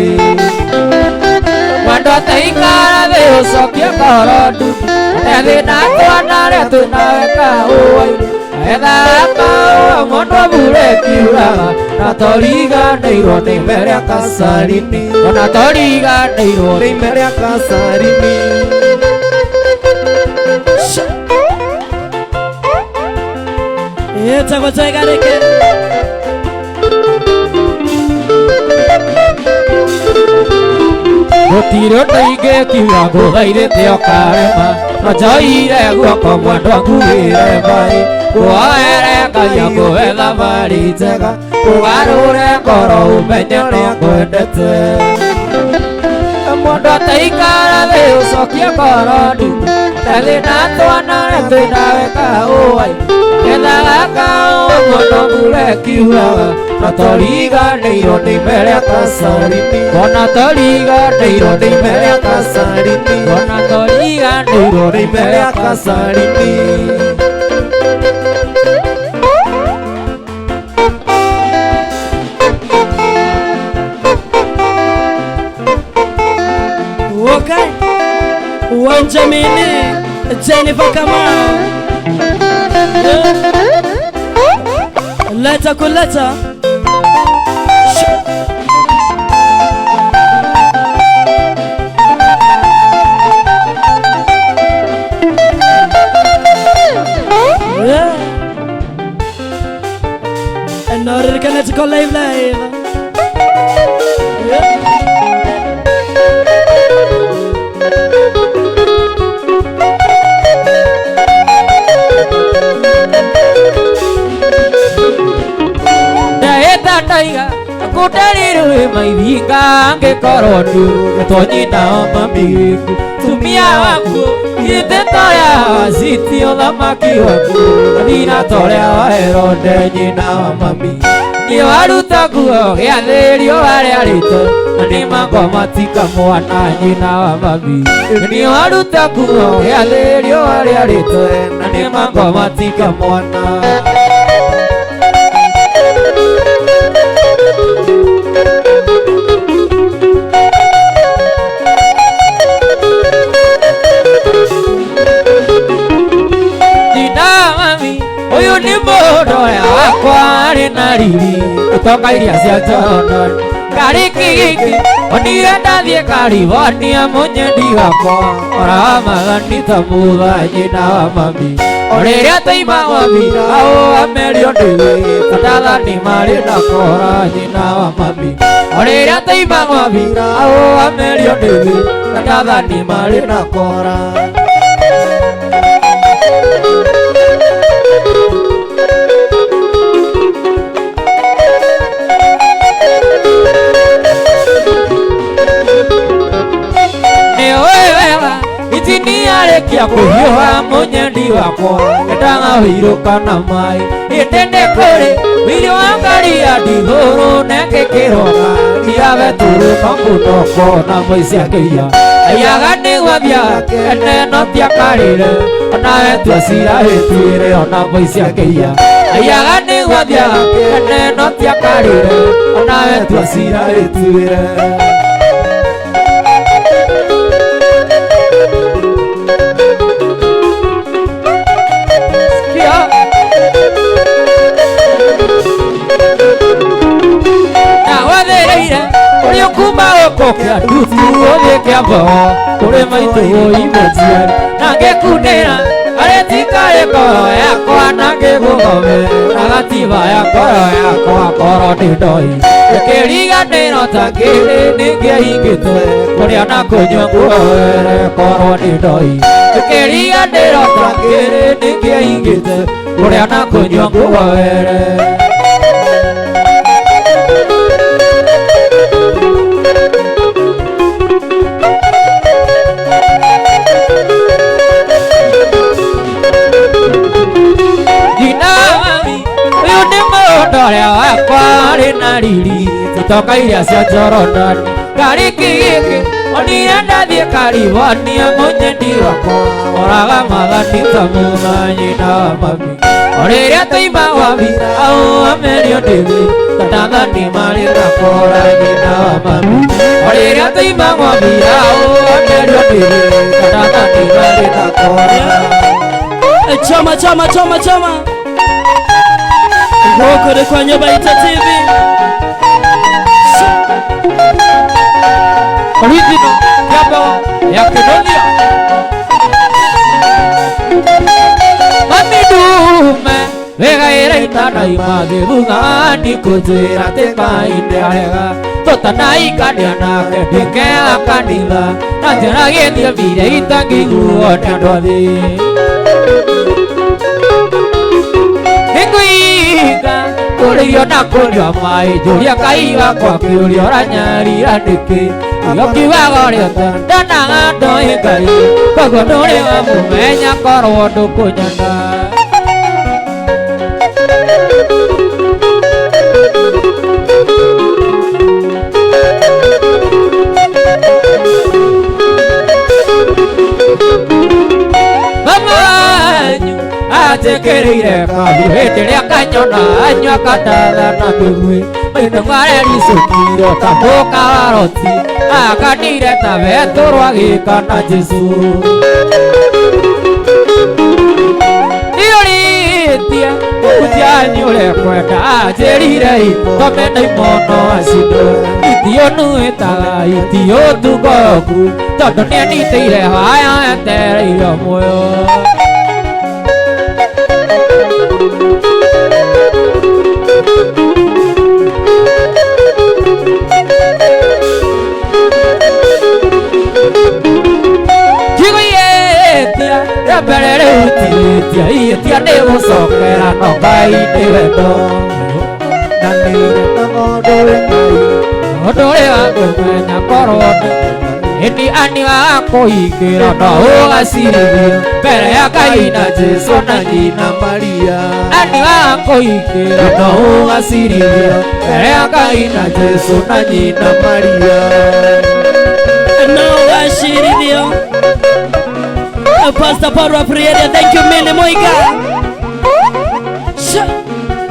Mwendwa taikara thĩ ũcokie ngoro ndundu one thĩna tuonare twĩnawe kahũa-inĩ magethaga kahũa mũno mbura ĩkiuraga na tũriganĩirwo nĩ ibeya kacarini ona tũriganĩirwo Nĩ ibeya kacarini. Etagwo Twegareke. Gũtirĩ ũndũ ingĩkiuga ngũthaithĩte ũkarema no njoire guoko mwendwa nguĩre maĩ nguoere Ngai akũhe thabarĩ njega ũgarũre ngoro ũmenye no ngwendete. Mwendwa taikara thĩ ũcokie ngoro ndundu one thĩna tuonare twĩnawe kahũa-inĩ gethaga kahũa mũno mbura ĩkiuraga na tũriganĩirwo nĩ ibeya kacarini ona tũriganĩirwo nĩ ibeya kacarini ona tũriganĩirwo nĩ ibeya kacarini. Okay. Wanjamini Jennifer Kamau. Yeah. Leta kuleta. Yeah. Enorikana tuko live live. Yeah. Ndahĩta ndaiga Ngũtarĩrwe maithinga angĩkorwo ndũgetwo nyina wa mami tumia waku githĩ toria waciti ũthamaki waku thina toria wa Herode nyina wa mami nĩ waruta nguo gĩathĩrio arĩa rĩte na nĩ mangoma tika mwana nyina wa mami nĩ waruta nguo gĩathĩrio arĩa rĩte na nĩ mangoma tika mwana. Uyu ni mũndũ ũrĩa wakwa arĩ na riri itoka iria cia Jordan kariki gĩkĩ onire ndathiĩ California mũnyendi wakwa oramaga ta mũtha nyina wa mami o rĩrĩa twaima mami au amerio ndĩwĩ tatathani marĩ na kora nyina wa mami o rĩrĩa twaima mami au amerio ndĩwĩ tatathani marĩ na kora. Itiniarĩkia kũhiũha mũnyendi wakwa endaga ũirũka na maĩ ĩtende kũrĩ wĩirĩ wa ngaria ndithũrũ nengĩkĩroga ndiabetũrũ nokũnoko na mũici akĩiya aiyaga nĩgwathia ene no tiakarĩre onawe tua cira ĩtuĩre ona mũici akĩiya aiyaga nĩgwathia ene no tiakarĩre onawe tua cira ĩtuĩre. Kuma ndutu ũthiĩ Kĩambogo kũrĩ maitũ ũimũciari na ngĩkunĩra arĩa tikarĩ ngoro yakwa na ngĩgũgomera gatiba ya ngoro yakwa korwo nĩ ndoi ĩkĩriganĩro ta kĩrĩ nĩngĩahingĩte kũrĩa na kũnyua nguoere korwo nĩ ndoi ĩkĩriganĩro ta kĩrĩ nĩngĩahingĩte kũrĩa na kũnyua nguoere. Ũrĩa wakwa arĩ na riri itoka iria cia Jordan kariki gĩkĩ onire ndathiĩ California mũnyendi wakwa oraga mathani ta mũtha nyina wa mami o rĩrĩa twaima mami au amerio ndĩwĩ tatathani marĩ na kora nyina wa mami o rĩrĩa twaima mami au amerio ndĩwĩ tatathani marĩ na kora. Choma choma choma choma. Gũkũ nĩ kwa Nyũmba Itũ TV. Original Kĩambogo ya Kĩnuthia. Mami ndume wĩgaĩre itanaima thutha ndikũnjĩra atĩ Ngai nĩarega tũtanaikania nake ndĩkea kanitha na njĩra gĩthiomire itangĩiguo nĩ andũ a thĩ. Nĩngũiga kũrĩirio na kũnyua maĩ njũria Ngai wakwa kĩũria ũranyarira nĩkĩ ũkiugaga ũrĩa ũtendanaga ndoĩ Ngai koguo ndũrĩ wamũmenya korwo ndũkũnyona. Mama wanyu anjĩkĩrĩire kahu hĩndĩ ĩrĩa kanyona anyua kandatha na kĩguĩ maitũ marericũkire ta mũka wa Loti akanire ta Petero agĩka na Jesũ. Nĩũrĩtie kũhunjia ũrĩa kwenda anjĩrire itome ndaimono acindwo itio nuĩtaga itio tungoroku tondũ nĩanyitĩire haya etereire muoyo. Mbere rĩu tirĩtia ihĩtia nĩ gũcokera no Ngai nĩ wendo na nĩ Tondũ wĩ Ngai. Ũndũ ũrĩa ngũmenya korwo ĩni ani wa kũhingĩra no ũgacirithio mbere ya Ngai na Jesũ na nyina Maria. Ani wa kũhingĩra no ũgacirithio mbere ya Ngai na Jesũ na nyina Maria. No washirithio. Pastor Paul Aprieria, thank you Mene Moiga. Sha.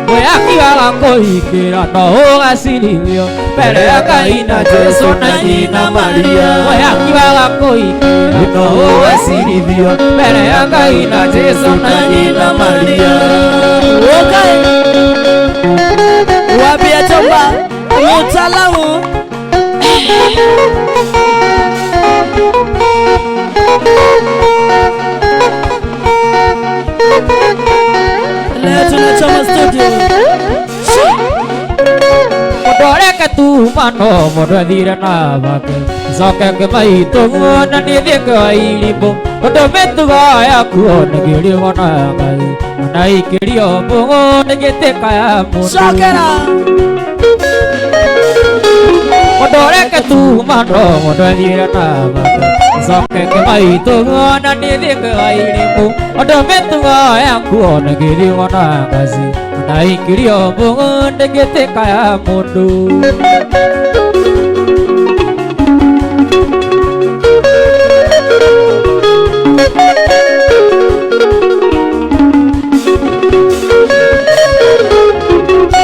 Mwĩaki wa kũhingĩra no ũgacirithio mbere ya Ngai na Jesũ na nyina Maria. Mwĩaki wa kũhingĩra no ũgacirithio mbere ya Ngai na Jesũ na nyina Maria. Okay. Wapi achomba mtaalamu. Leo tunachoma studio. Mũndũ areke tuma no mũndũ athire na make coke ngĩmaitũ na niĩ thiĩ kwa irimũ ũndũ mĩtugo yaku nĩngĩrĩgwo na Ngai ona ikĩrio mbũgũ nĩngĩtĩka ya mũndũ. Shokera. Mũndũ areke tuma no mũndũ athire na make coke ngĩmaitũ na niĩ thiĩ kwa irimũ ũndũ mĩtugo yaku nĩngĩrĩgwo na Ngai ona ikĩrio mbũgũ nĩngĩtĩka ya mũndũ.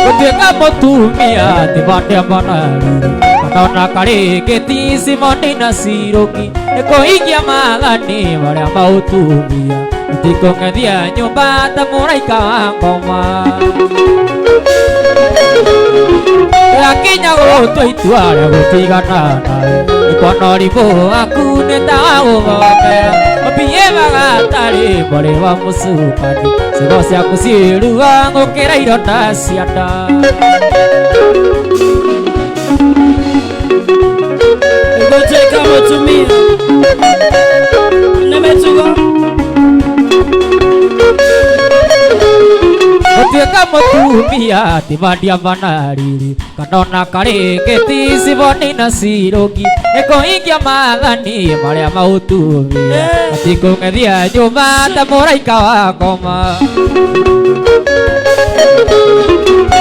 Gũtuĩka mũtumia ti bandĩa manaruru kanona karĩkĩti Simoni na Ciruki nĩ kũhingia maathani marĩa maũtumia ti kũng'ethia nyũmba ta mũraika wa ngoma. Yakinya gũtua itua rĩa gũtigana nawe nĩ kuona ũrimũ waku nĩ ta wa gũthomera ũmbiĩ magatarĩ mwarĩ wa mũcukani ciugo ciaku ciĩrua gũkĩra ironda cia nda. Gũtuĩka mũtumia nĩ mĩtugo. Gũtuĩka mũtumia ti bandia manariri kanona karĩkĩti Simoni na Ciruki nĩ kũhingia maathani marĩa maũtumia ti kũng'ethia nyũmba ta mũraika wa ngoma.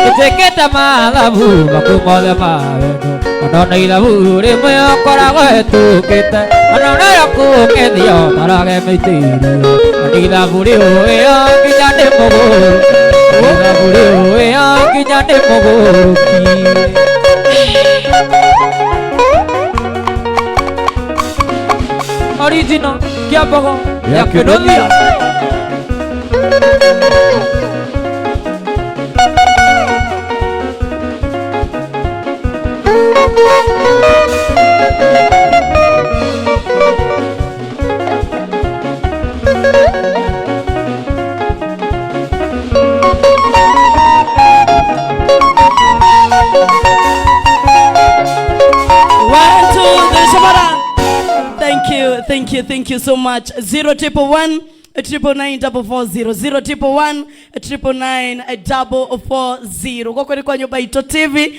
Gũtuĩkĩte mathabu maku mothe ma wendo onona ithabu rĩmwe ũkoragwo hetũkĩte onona kũng'ethia ũtarage mĩitĩirio ona ithabu rĩũĩo nginya nĩ mũgũrũ ithabu rĩũĩo nginya nĩ mũgũrũki. Original Kĩambogo ya Kĩnũthia. One, two, three, Shabara. Thank you, thank you, thank you so much. 0 1 1 999 440 0 1 1 999 440. Kwa kweli kwa Nyumba Ito TV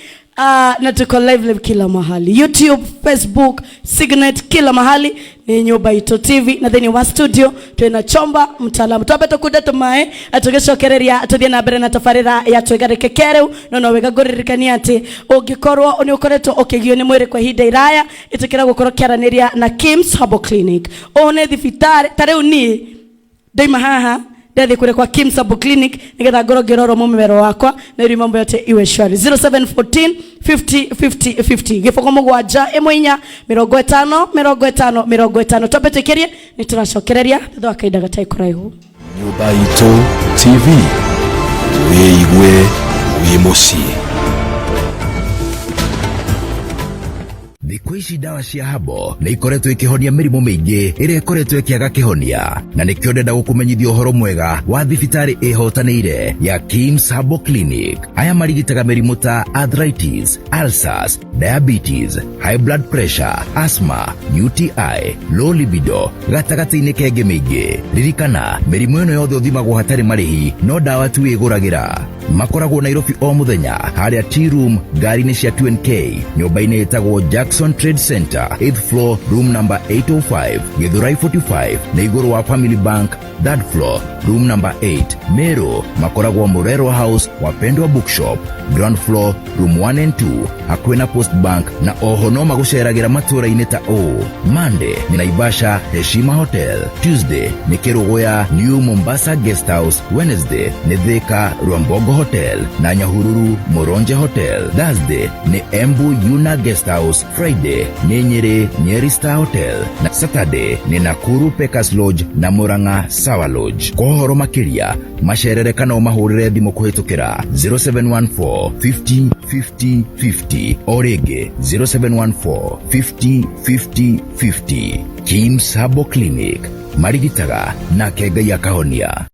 na tuko live live kila mahali, YouTube, Facebook, Signet, kila mahali ni Nyumba Ito TV na thĩinĩ wa studio twĩna Chomba mtaalamu twambe tũkunde tũmaĩ tũgĩcokereria tũthiĩ na mbere na tabarĩra ya twĩgarĩke kerĩu no no wega ngũririkania atĩ ũngĩkorwo nĩ ũkoretwo ũkĩgio nĩ mwĩrĩ kwa ihinda iraya ĩtĩkĩra gũkorwo ũkĩaranĩria na Kims Herbal Clinic. Ũũ nĩ thibitarĩ ta rĩu niĩ ndaima haha ndathiĩ kũrĩa kwa Kims Herbal Clinic nĩgetha ngorwo ngĩrorwo mũmero wakwa na rĩu mambo yote iwe shwari. 0714 50 50 50 0 7 1 4 50 50 50. Twambe twĩkĩrie nĩ tũracokereria thutha wa kahinda gatarĩ kũraihu. Nyũmba Itũ TV, wĩigue wĩ mũciĩ. Thikũ ici ndawa cia habo nĩ ikoretwo ikĩhonia mĩrimũ mĩingĩ ĩrĩa ĩkoretwo ĩkĩaga kĩhonia na nĩkĩo ndenda gũkũmenyithia ũhoro mwega wa thibitarĩ ĩhotanĩire ya Kims Herbal Clinic. Aya marigitaga mĩrimũ ta arthritis, ulcers, diabetes, high blood pressure, asthma, UTI, low libido gatagatĩ-inĩ kengĩ mĩingĩ. Ririkana mĩrimũ ĩno yothe ũthimagwo hatarĩ marĩhi no ndawa tu wĩgũragĩra. Makoragwo Nairobi o muthenya haria Tea Room ngari-inĩ cia 2NK, nyũmba-inĩ ĩtagwo Jackson Trade Center, 8th floor, room number 805, Githurai 45 na igũrũ wa Family Bank, third floor, room number 8. Meru makoragwo Murerwa House, Wapendwa Bookshop, ground floor, room 1 and 2, hakuhĩ na Post Bank. Na oho no magũceragĩra matũũra-inĩ ta ũũ: Monday nĩ Naivasha Heshima Hotel, Tuesday nĩ Kĩrũgũya New Mombasa Guest House, Wednesday nĩ Thika Rwambogo Hotel na Nyahururu Moronje Hotel, Thursday nĩ Embu Yuna Guest House, Friday nĩ Nyeri Nyeri Star Hotel na Saturday nĩ Nakuru Pekas Lodge na Murang'a Sawa Lodge. Kwa ũhoro makĩria macerere kana ũmahũrĩre thimũ kũhĩtũkĩra 0714 50 50 50, o rĩngĩ 0714 50 50 50. Kims Herbal Clinic, marigitaga nake Ngai akahonia.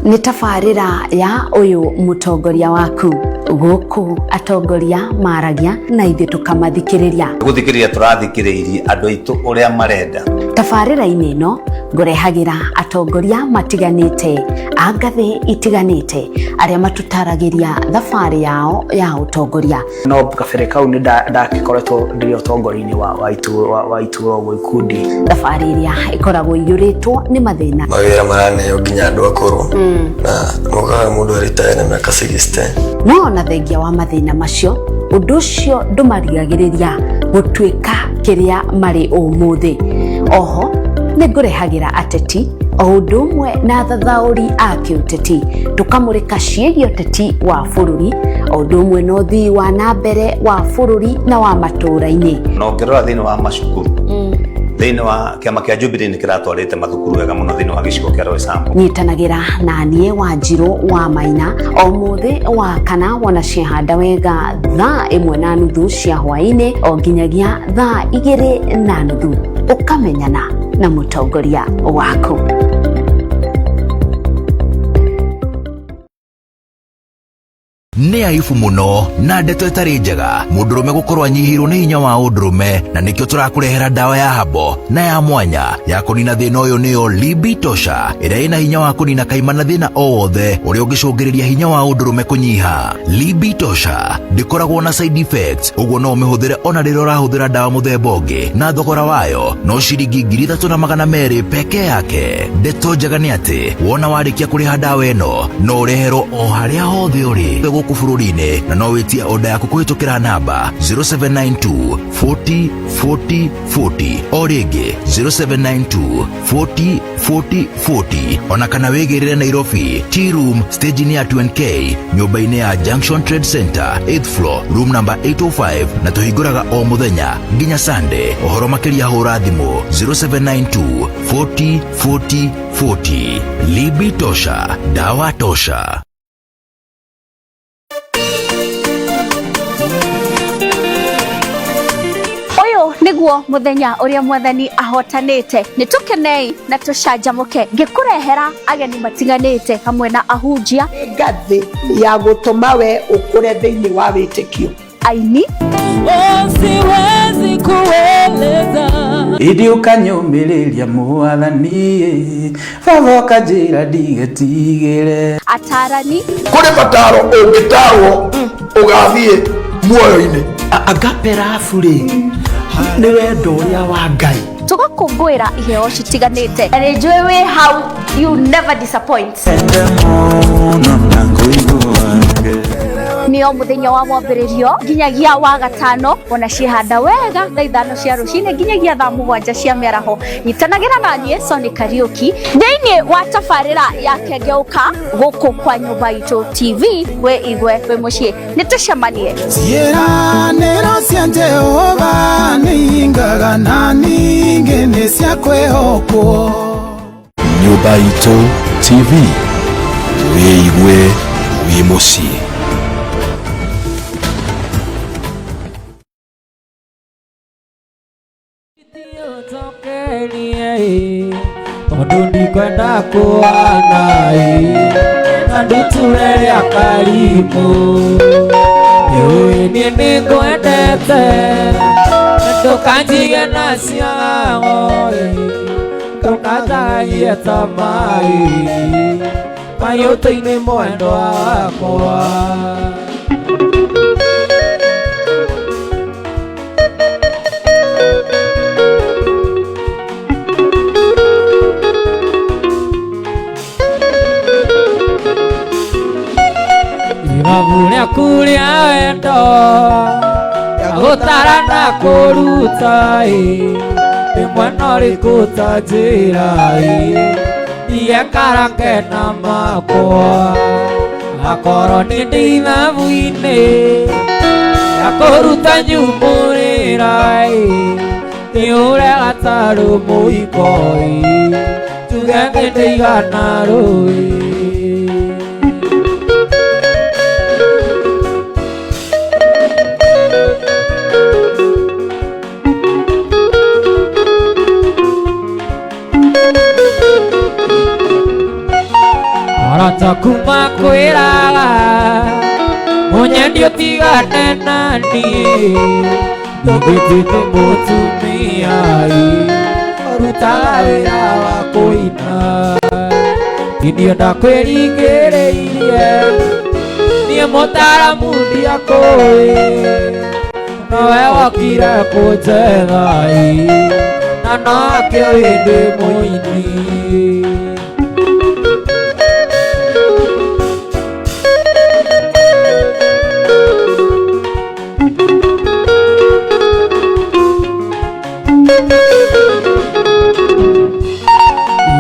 Nĩ tabarĩra ya ũyũ mũtongoria waku. Gũkũ atongoria maragia na ithuĩ tũkamathikĩrĩria. Gũthikĩrĩria tũrathikĩrĩirie andũ aitũ ũrĩa marenda. Tabarĩra-inĩ ĩno ngũrehagĩra atongoria matiganĩte a ngathĩ itiganĩte arĩa matũtaragĩria thabarĩ yao ya ũtongoria. No kabere kau nĩ ndagĩkoretwo ndĩ ũtongoria-inĩ wa itũra ũguo ikundi. Thabarĩ ĩrĩa ĩkoragwo iyũrĩtwo nĩ mathĩna. Mawĩra maraneo nginya andũ akũrũ, na mokaga mũndũ aritaya na mĩaka 60. No ona thengia wa mathĩna macio, ũndũ ũcio ndũmarigagĩrĩria gũtuĩka kĩrĩa marĩ ũmũthĩ. Oho nĩ ngũrehagĩra ateti o ũndũ ũmwe na athathaũri a kĩũteti, tũkamũrĩka ciĩgiĩ ũteti wa bũrũri o ũndũ ũmwe na ũthii wa na mbere wa bũrũri na wa matũũra-inĩ. Na ũngĩrora thĩinĩ wa macukuru, thĩinĩ wa kĩama kĩa Jubilee nĩ kĩratwarĩte mathukuru wega mũno thĩinĩ wa gĩcigo kĩa Roysambu. Nyitanagĩra na niĩ Wanjirũ wa Maina o mũthĩ wa kana wona ciahanda wega thaa 1:30 cia hwaĩ-inĩ o nginyagia thaa 2:30, ũkamenyana na mũtongoria waku. Nĩ aibu mũno na ndeto ĩtarĩ njega mũndũrũme gũkorwo anyihĩirwo nĩ hinya wa ũndũrũme, na nĩkĩo tũrakũrehera ndawa ya habo na ya mwanya ya kũnina thĩna ũyũ, nĩyo Libi Tosha, ĩrĩa ĩna hinya wa kũnina kaima na thĩna o wothe ũrĩa ũngĩcũngĩrĩria hinya wa ũndũrũme kũnyiha. Libi Tosha ndĩkoragwo na side effects, ũguo no ũmĩhũthĩre ona rĩrĩa ũrahũthĩra ndawa mũthemba ũngĩ, na thogora wayo no ciringi 3200 peke yake. Ndeto njega nĩ atĩ wona warĩkia kũrĩha ndawa ĩno no ũreherwo o harĩa hothe ũrĩ gũkũ bũrũri-inĩ, na no wĩtie oda yaku kũhĩtũkĩra namba 0792 40 40 40, o rĩngĩ 0792 40 40 40, ona kana wĩgĩrĩre Nairobi Tea Room stage-inĩ ya 2NK, nyũmba-inĩ ya Junction Trade Center, 8th floor, room number 805, na tũhingũraga o mũthenya nginya Sunday. Ũhoro makĩria hũra thimũ 0792 40 40 40. Libi Tosha, dawa tosha. Ũyũ nĩguo mũthenya ũrĩa Mwathani ahotanĩte, nĩ tũkenei na tũcanjamũke ngĩkũrehera ageni matiganĩte hamwe na ahunjia, ngathĩ ya gũtũma we ũkũre thĩinĩ wa wĩtĩkio, aini. Siwezi kueleza. Ĩndĩ ũkanyũmĩrĩria Mwathani, baba ũkanjĩra ndigetigĩre. Atarani. Kũrĩ mataro ũngĩtarwo ũgathiĩ muoyo-inĩ. Agape love rĩ, nĩ wendo ũrĩa wa Ngai. Tũgakũngũĩra iheo citiganĩte. Na nĩ njũĩ wĩ hau, you never disappoint. Nĩo mũthenya wa mwambĩrĩrio nginyagia wa gatano, ona ciĩhanda wega thaa 5 cia rũcinĩ nginyagia thaa 7 cia mĩaraho. Nyitanagĩra na niĩ Soni Kariuki thĩinĩ wa tabarĩra ya Kengeuka gũkũ kwa Nyũmba Itũ TV. Wĩ igwe wĩ mũciĩ, nĩ tũcemanie. Ciĩranĩro cia Jehova nĩ ingaga na ningĩ nĩ cia kwĩhokwo. Nyũmba Itũ TV, wĩigue wĩ mũciĩ. Tondũ ndikwenda kũana na nduture rĩa karimũ, nĩũĩ niĩ nĩngwendete, ndũkanjige na ciago. Ndũkanjagie ta maĩ Mayũtũ-inĩ mwendwa wakwa. Ibabu rĩaku rĩa wendo Gũtara na kũruta ĩ Rĩmwe no rĩkũta njĩra ĩ Ndiye karakena makwa Akorwo nĩ ndĩ ithabu-inĩ Ya kũruta nyumũrĩra ĩ Nĩ ũrega tarũ mũiko ĩ Tuge nĩ ndĩigana rũĩ. Arata kuma kwĩraga Mũnyendi ũtigane na niĩ Ndũngĩtuĩte mũtumia ĩ Ũrutaga wĩra wa kũina Tindio ndakwĩringĩrĩirie Niĩ mũtaaramu ndiakũĩ Nowe wokire kũnjetha ĩ Na no akĩũĩ ndĩ mũini.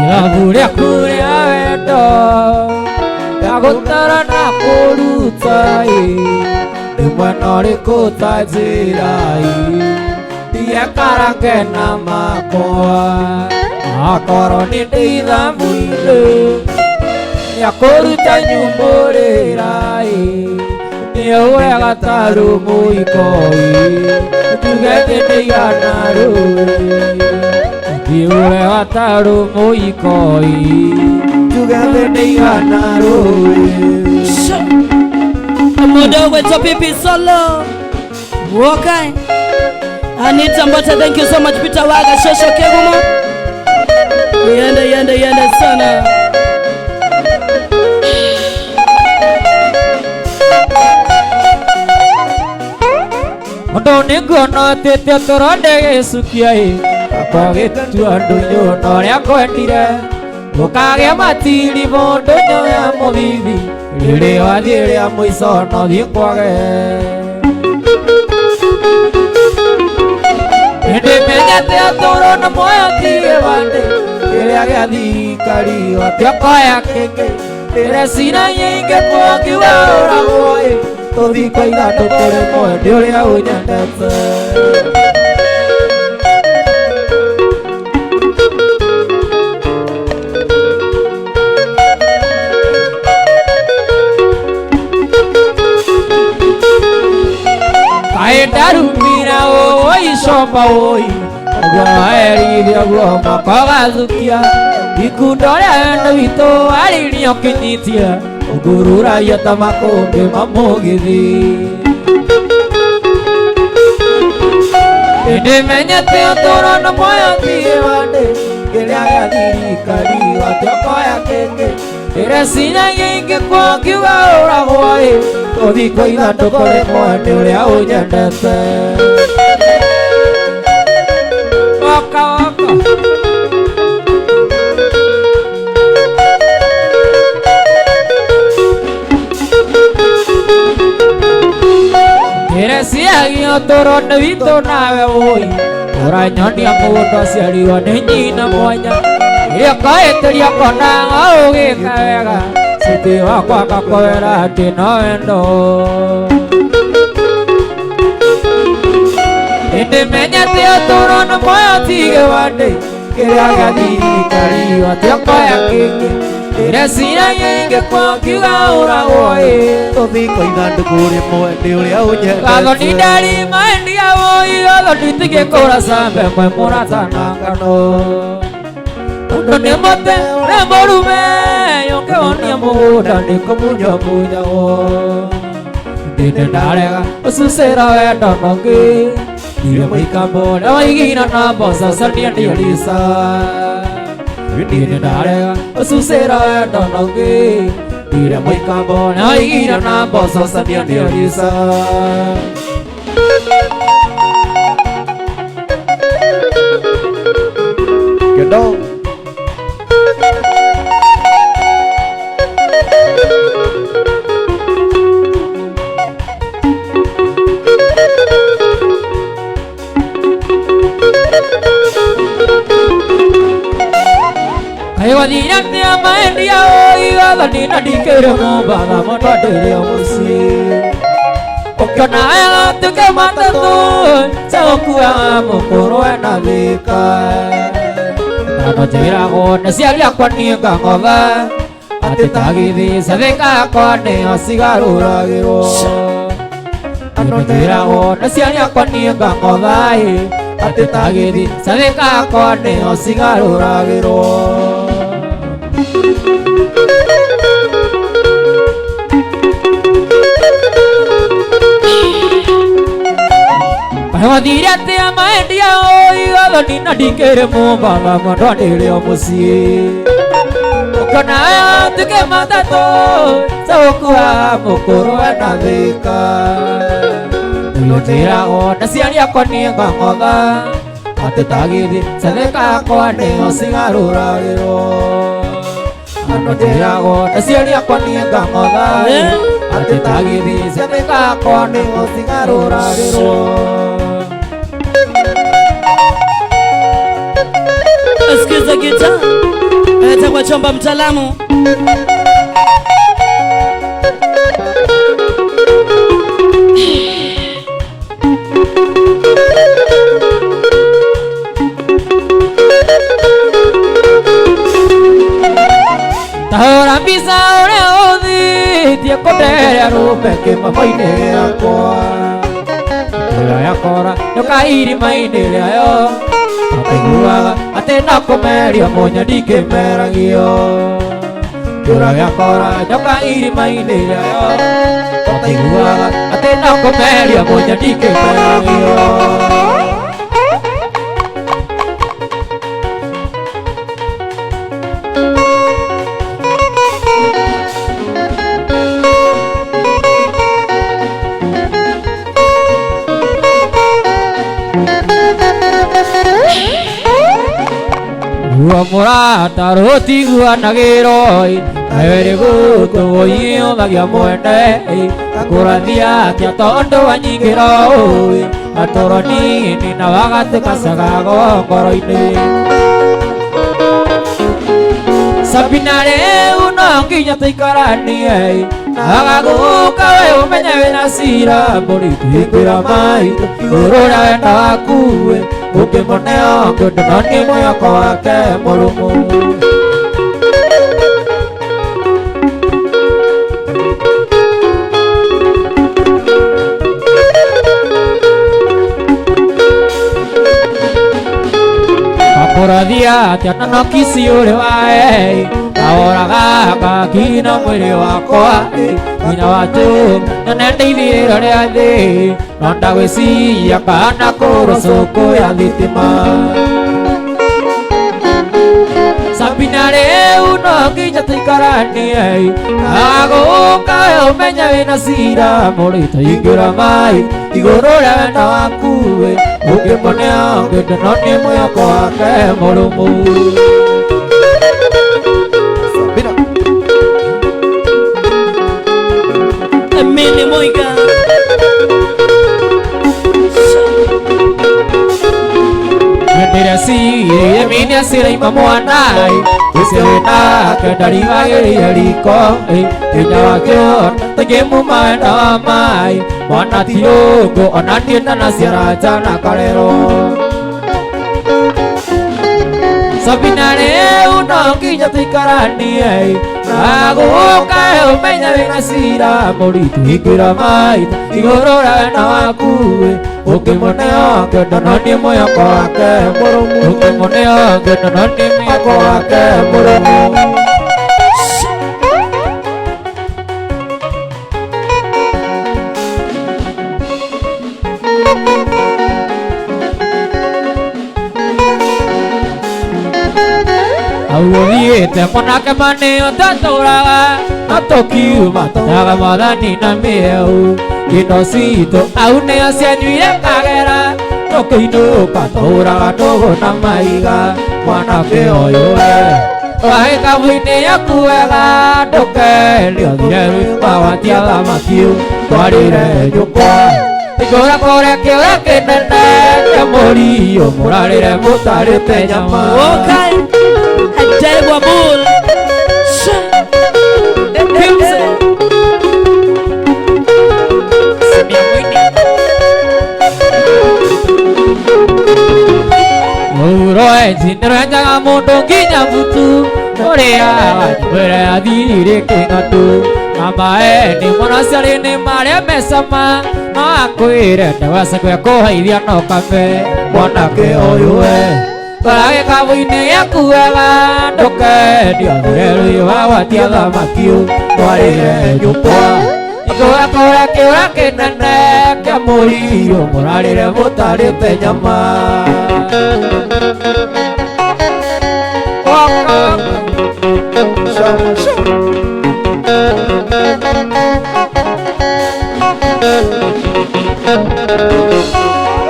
Irabu rĩaku rĩa wendo Ndagũtara na kũruta ĩ Rĩmwe no rĩkũta njĩra ĩ Ndiye karakena makwa Akorwo nĩ ndĩ ithabu-inĩ Ya kũruta nyumũrĩra ĩ Nĩ wega tarũ mũiko ĩ Tuge thĩ ndĩigana rũĩ Ndiure wataru mũikoi Tuge thĩ ndĩigana rũĩ. Mũndũ ũgwĩtwo Pipi Solo. Okay. Anita Mbote, thank you so much. Peter Waga, Shosho Kegumo. Yende, yende, yende sana. Ũndũ nĩnguona atĩte ũtũro ndĩgĩcukia ĩ Akwa gĩtua ndũnyũ na ũrĩa kwendire Ũkagĩa matiri mũndũ ya mũthithi Rĩrĩ wathiĩ rĩa mũico no thiĩ kwage Nĩndĩmenyete ũtũũro na muoyo ti gĩbandĩ Kĩrĩa gĩa thirikari gũtiũkoya kĩngĩ Ndĩreciragia ingĩkua ngiuga ũragwo ĩ Tũthiko ithatũ kũrĩ mwendi ũrĩa ũnyendete. Kaĩ ndarumira ũĩ comba ũĩ Ũguo waerithia guo mwaka ũgathukia Ikundo rĩa wendo witũ arĩrio kĩnyitia Ũngururagia ta makũmbĩ ma mũgithi Nĩndĩmenyete ũtũũro na muoyo ti gĩbandĩ Kĩrĩa gĩa thirikari gũtiũkoya kĩngĩ Ndĩreciragia ingĩkua ngiuga ũragwo ĩ Tũthiko ithatũ kũrĩ mwendi ũrĩa ũnyendete. Waka waka. Ndĩreciragia ũtũũro nĩ witũ nawe ũi Ũranyonia mũndũ aciarirwo nĩ nyina mwanya Ĩrĩa ũkahĩtĩria ũkona ũgĩka wega Citi wakwa ngakwĩra atĩ no wendo Nĩndĩmenyete ũtũũro na muoyo ti gĩbandĩ Kĩrĩa gĩa thirikari gũtiũkoya kĩngĩ Ndĩreciragia ingĩkua ngiuga ũragwo ĩ Tũthiko ithandũkũ rĩ mwendi ũrĩa ũnyendete. Gathoni ndari maendia woi Gathoni tigĩkũra cambe mwe mũrata na ngano Ũndũ nĩ mũte nĩ mũrume Ũngĩwonia mũgũnda nĩ kũmunywo munyagwo Ndĩndĩ ndarega ũcucĩra wendo nongĩ Ndirĩ mũikambo ũrĩa waigina na mboco cia ndiarisa. Niĩ ndarega ũcucĩra wendo na ũngĩ Ndire mũikambo na igira na mboco Samia nĩonica Kendo Kaĩ wathire atĩa maendia ũigathani na ndikĩrĩ Mombatha mũndũ ndĩrĩ o mũciĩ Ũkĩona wega tuke matatũ cagũkuaga mũkũrũ ena thĩka Na no njĩragwo nĩ ciari akwa niĩ ngang'otha atĩ ta gĩthĩ cathĩka akwa nĩo cigarũragĩrwo No njĩragwo nĩ ciari akwa niĩ ngang'otha atĩ ta gĩthĩ cathĩka akwa nĩo cigarũragĩrwo Wathire atĩa maendia ũigathani na ndikĩrĩ Mombatha mwendwa ndĩrĩ o mũciĩ Ũkĩona wega tuke matatũ cagũkuaga mũkũrũ ena thĩka Niĩ njĩragwo nĩ ciari akwa niĩ ngang'otha atĩ ta gĩthĩ cathĩka akwa nĩo cigarũragĩrwo Ano njĩragwo nĩ ciari akwa niĩ ngang'otha atĩ ta gĩthĩ cathĩka akwa nĩo cigarũragĩrwo Sikiza gita kwa chomba mtaalamu. Tahũra mbica ũrĩa ũthĩtie kũnderea rũmbe kĩmamo-inĩ gĩakwa Ĩrĩa yakora nyoka irima-inĩ rĩayo Mataiguaga atĩ no kũmeria mũnya ndikĩmeragio Kĩũra gĩakora nyoka irima-inĩ rĩayo Mataiguaga atĩ no kũmeria mũnya ndikĩmeragio Ruo mũrata rũtiguanagĩrwo nawe rĩ gũkũ ũiyũthagia mwene Ngakũrathia atĩa tondũ wanyingĩra ũĩ na toro nini na wagatuĩka cagago ngoro-inĩ Sabina rĩu no nginya tũikaranie Agagũka we ũmenye wĩna cira mũritũ hingĩra maitũ igũrũ rĩa wendo waku Ũkĩmũneo kĩndũ no nĩ mwĩhoko wake mũrũmu Ngakũrathia atĩa na no kici ũrĩ wae Kaoraga ngakina mwĩrĩ wakwa Hinya wa njũ nyone ithirĩro rĩa thĩ No ndagwĩciria kana kũrwo cũkũ ya thitima Sabina rĩu no nginya tũikaranie Agũka we ũmenye wĩna cira mũritũ ingĩra maĩ igũrũ rĩa wendo waku Ũkĩmũneo kĩndũ no nĩ mwĩhoko wake mũrũmu Sabina Emily Moiga Ndĩreciria ciraima mwana ũcio wĩnake ndarigagĩrĩire riko hinya wakĩo tũngĩmuma wendo wa maĩ mwana ti ũngũ ona niĩ ndanaciara njana karerwo Sabina rĩu no nginya tũikaranie Agũka ũmenye wĩna cira mũritũ hingĩra maĩ igũrũ rĩa wendo waku Ũkĩmũneo kĩndũ no nĩ mwĩhoko wake mũrũmu Ũkĩmũneo kĩndũ no nĩ mwĩhoko wake mũrũmu Tũhikĩte mwanake manĩo tatũraga no tũkiuma tũtaga mwathani na mĩeu indo citũ au nĩo cianyuire kagera tũkĩinũka tũhũraga ndũgũ na maiga mwanake ũyũ we wagĩkabu-inĩ yaku wega ndũkendio thire rwĩmba watia thamaki twarĩre njũkwa ikũra kũrĩa kĩũra kĩnene kĩa mũriũ mũrarĩre mũtarĩte nyama. Okay. Ndegwa Bull. Uroenji nĩrwenjaga mũndũ nginya mutu ũrĩa wanyuĩre athirire kĩng'atũ na maeni mwanaciarĩ nĩ marĩa mecama no akwĩre ndewacakwe kũhaithia no kame mwanake ũyũ we tora gĩkabu-inĩ gĩaku wega ndũkendio thire rũĩ watia thamaki twarĩre nyũkwa ikũra kũrĩa kĩũra kĩnene kĩa mũriũ mũrarĩre mũtarĩte nyama.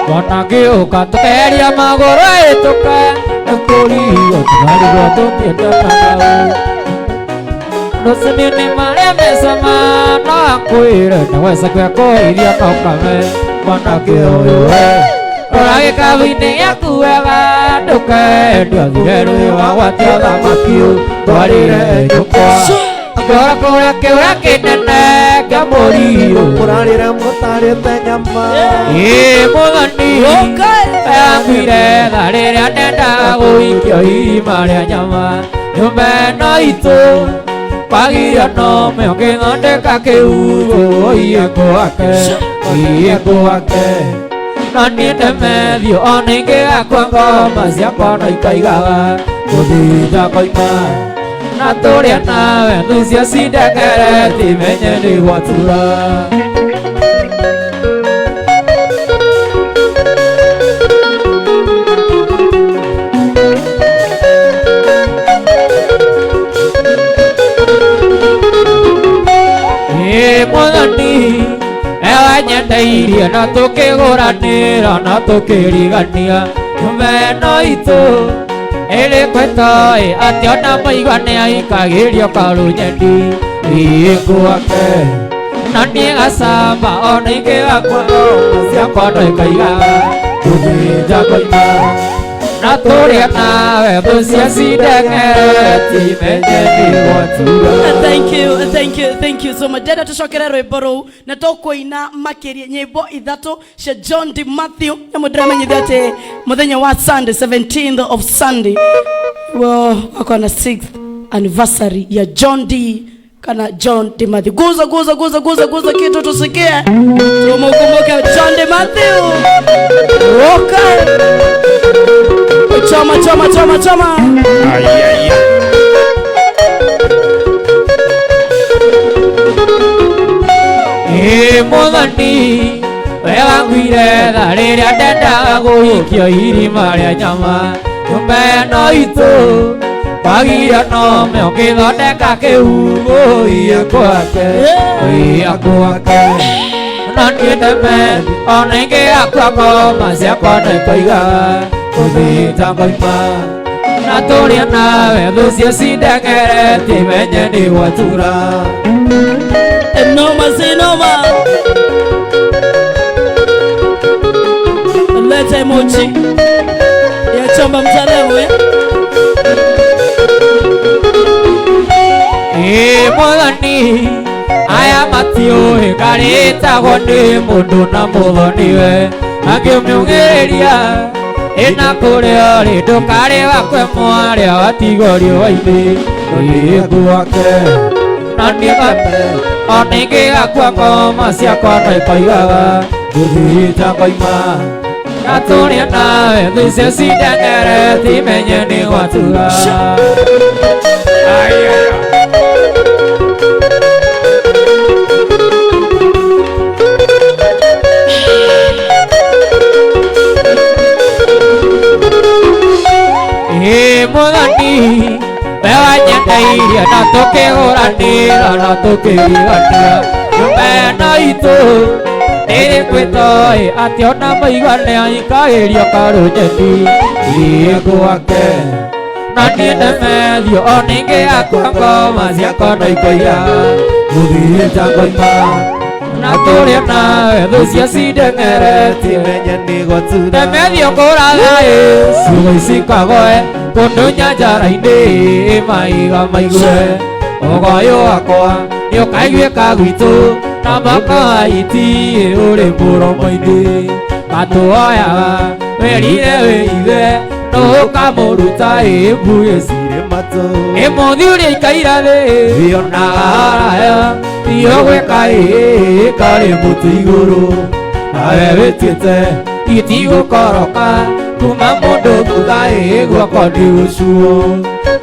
Mwanake ũka tũkeheria magũrũ ĩtũke nĩkũrio tũkarigwo tũkĩendana rũcinĩ nĩ marĩa mecama no akwĩre nĩwecakwe kũiria no kame mwanake ũyũ we rora gĩkabu-inĩ gĩaku wega ndũkendio thire rũĩ wagwatia thamaki twarĩre njũkwa akĩũra kũrĩa kĩũra kĩnene kĩa mũriũ mũrarĩre mũtarĩte nyama. Ĩ mũthoni akuire tha rĩrĩa ndendaga gũikio irima rĩa nyama nyũmba ĩno itũ kwagirio nome ũngĩthondeka kĩhugo iye gwake iye gwake na niĩ ndemethio ona ingĩgakua ngoma ciakwa no ikaigaga gũthinja koima na tũrĩa nawe thũ cio cindengere timenye nĩ gwatura. Ĩ mwathani ewanyendeirie na tũkĩgũranĩra na tũkĩrigania nyũmba ĩno itũ ĩrĩ kwetoĩ atĩ ona mũigua nĩaikagĩrio karũnyendi ĩ gwake na niĩ gacamba ona ingĩgakua ciakwa no ikaigaga gũthĩnja koima na tũrĩa nawe thũ cio cindengere timenye nĩ gwatura. Thank you, thank you, thank you so much. Ndenda tũcokere rwĩmbo rũu na tũkũina makĩria nyĩmbo ithatũ cia John D. Matthew na mũndĩramenyithia atĩ mũthenya wa Sunday 17th of Sunday wakwa na 6th anniversary ya John D kana John D. Matthew. Guza guza guza guza guza kitu tusikie. Tumukumbuke John D. Matthew. Okay. Choma choma choma choma. Ay ay ay. Ĩ mwathani we wanguire tha rĩrĩa ndendaga gũikio irima rĩa nyama nyũmba ĩno itũ kwagirio nome ũngĩthondeka kĩhugo iye gwake iye gwake na niĩ ndeme ona ingĩgakua ngoma ciakwa no ikaigaga gũthĩnja ngoima na tũrĩa nawe thũ cio cindengere timenye nĩ gwatura. Noma zinoma. Leta emoji ya chomba mtaalamu eh. Ĩ mwathani aya matiũĩ karĩtagwo nĩ mũndũ na mũthoniwe angĩmĩugĩrĩria ĩna kũrĩa rĩ ndũkarĩ wakwe mwarĩa watigwo riũa-inĩ ĩ gwake na niĩ ona ingĩgakua ngoma ciakwa no ikaigaga gũthĩnja ngoima na tũrĩa nawe thũ icio cindengere timenye nĩ gwatura. Ĩ mwathani we Tũkĩendairie na tũkĩgũranĩra na tũkĩrigania nyũmba ĩno itũ nĩrĩ kwĩtoĩ atĩ ona maigua nĩaikagĩrio karũnyeni ĩ gwake na niĩ ndemethio o ningĩ akwa ngoma ciakwa no ikoiga gũthiĩte ngoima na tũrĩ nawe thũ cia cindeng'eretie ndemethio ngũrathaĩ ciugo ici kagoe kũndũ nyanjara-inĩ maiga maigue ũgoyũ wakwa nĩũkaiguĩka gwitũ na makaiti ũrĩ mũromo-inĩ matuoyaga werire wĩ ithe nũkamũruta ĩmbuĩ cirĩ matũ ĩmũthi ũrĩa ikaira thĩ ionaga haraya tiyo gwĩka ĩ karĩ mũtĩ igũrũ nawe wĩtuĩte itigũkoroka kuma mũndũ thutha ĩ guoko nĩ gũcuo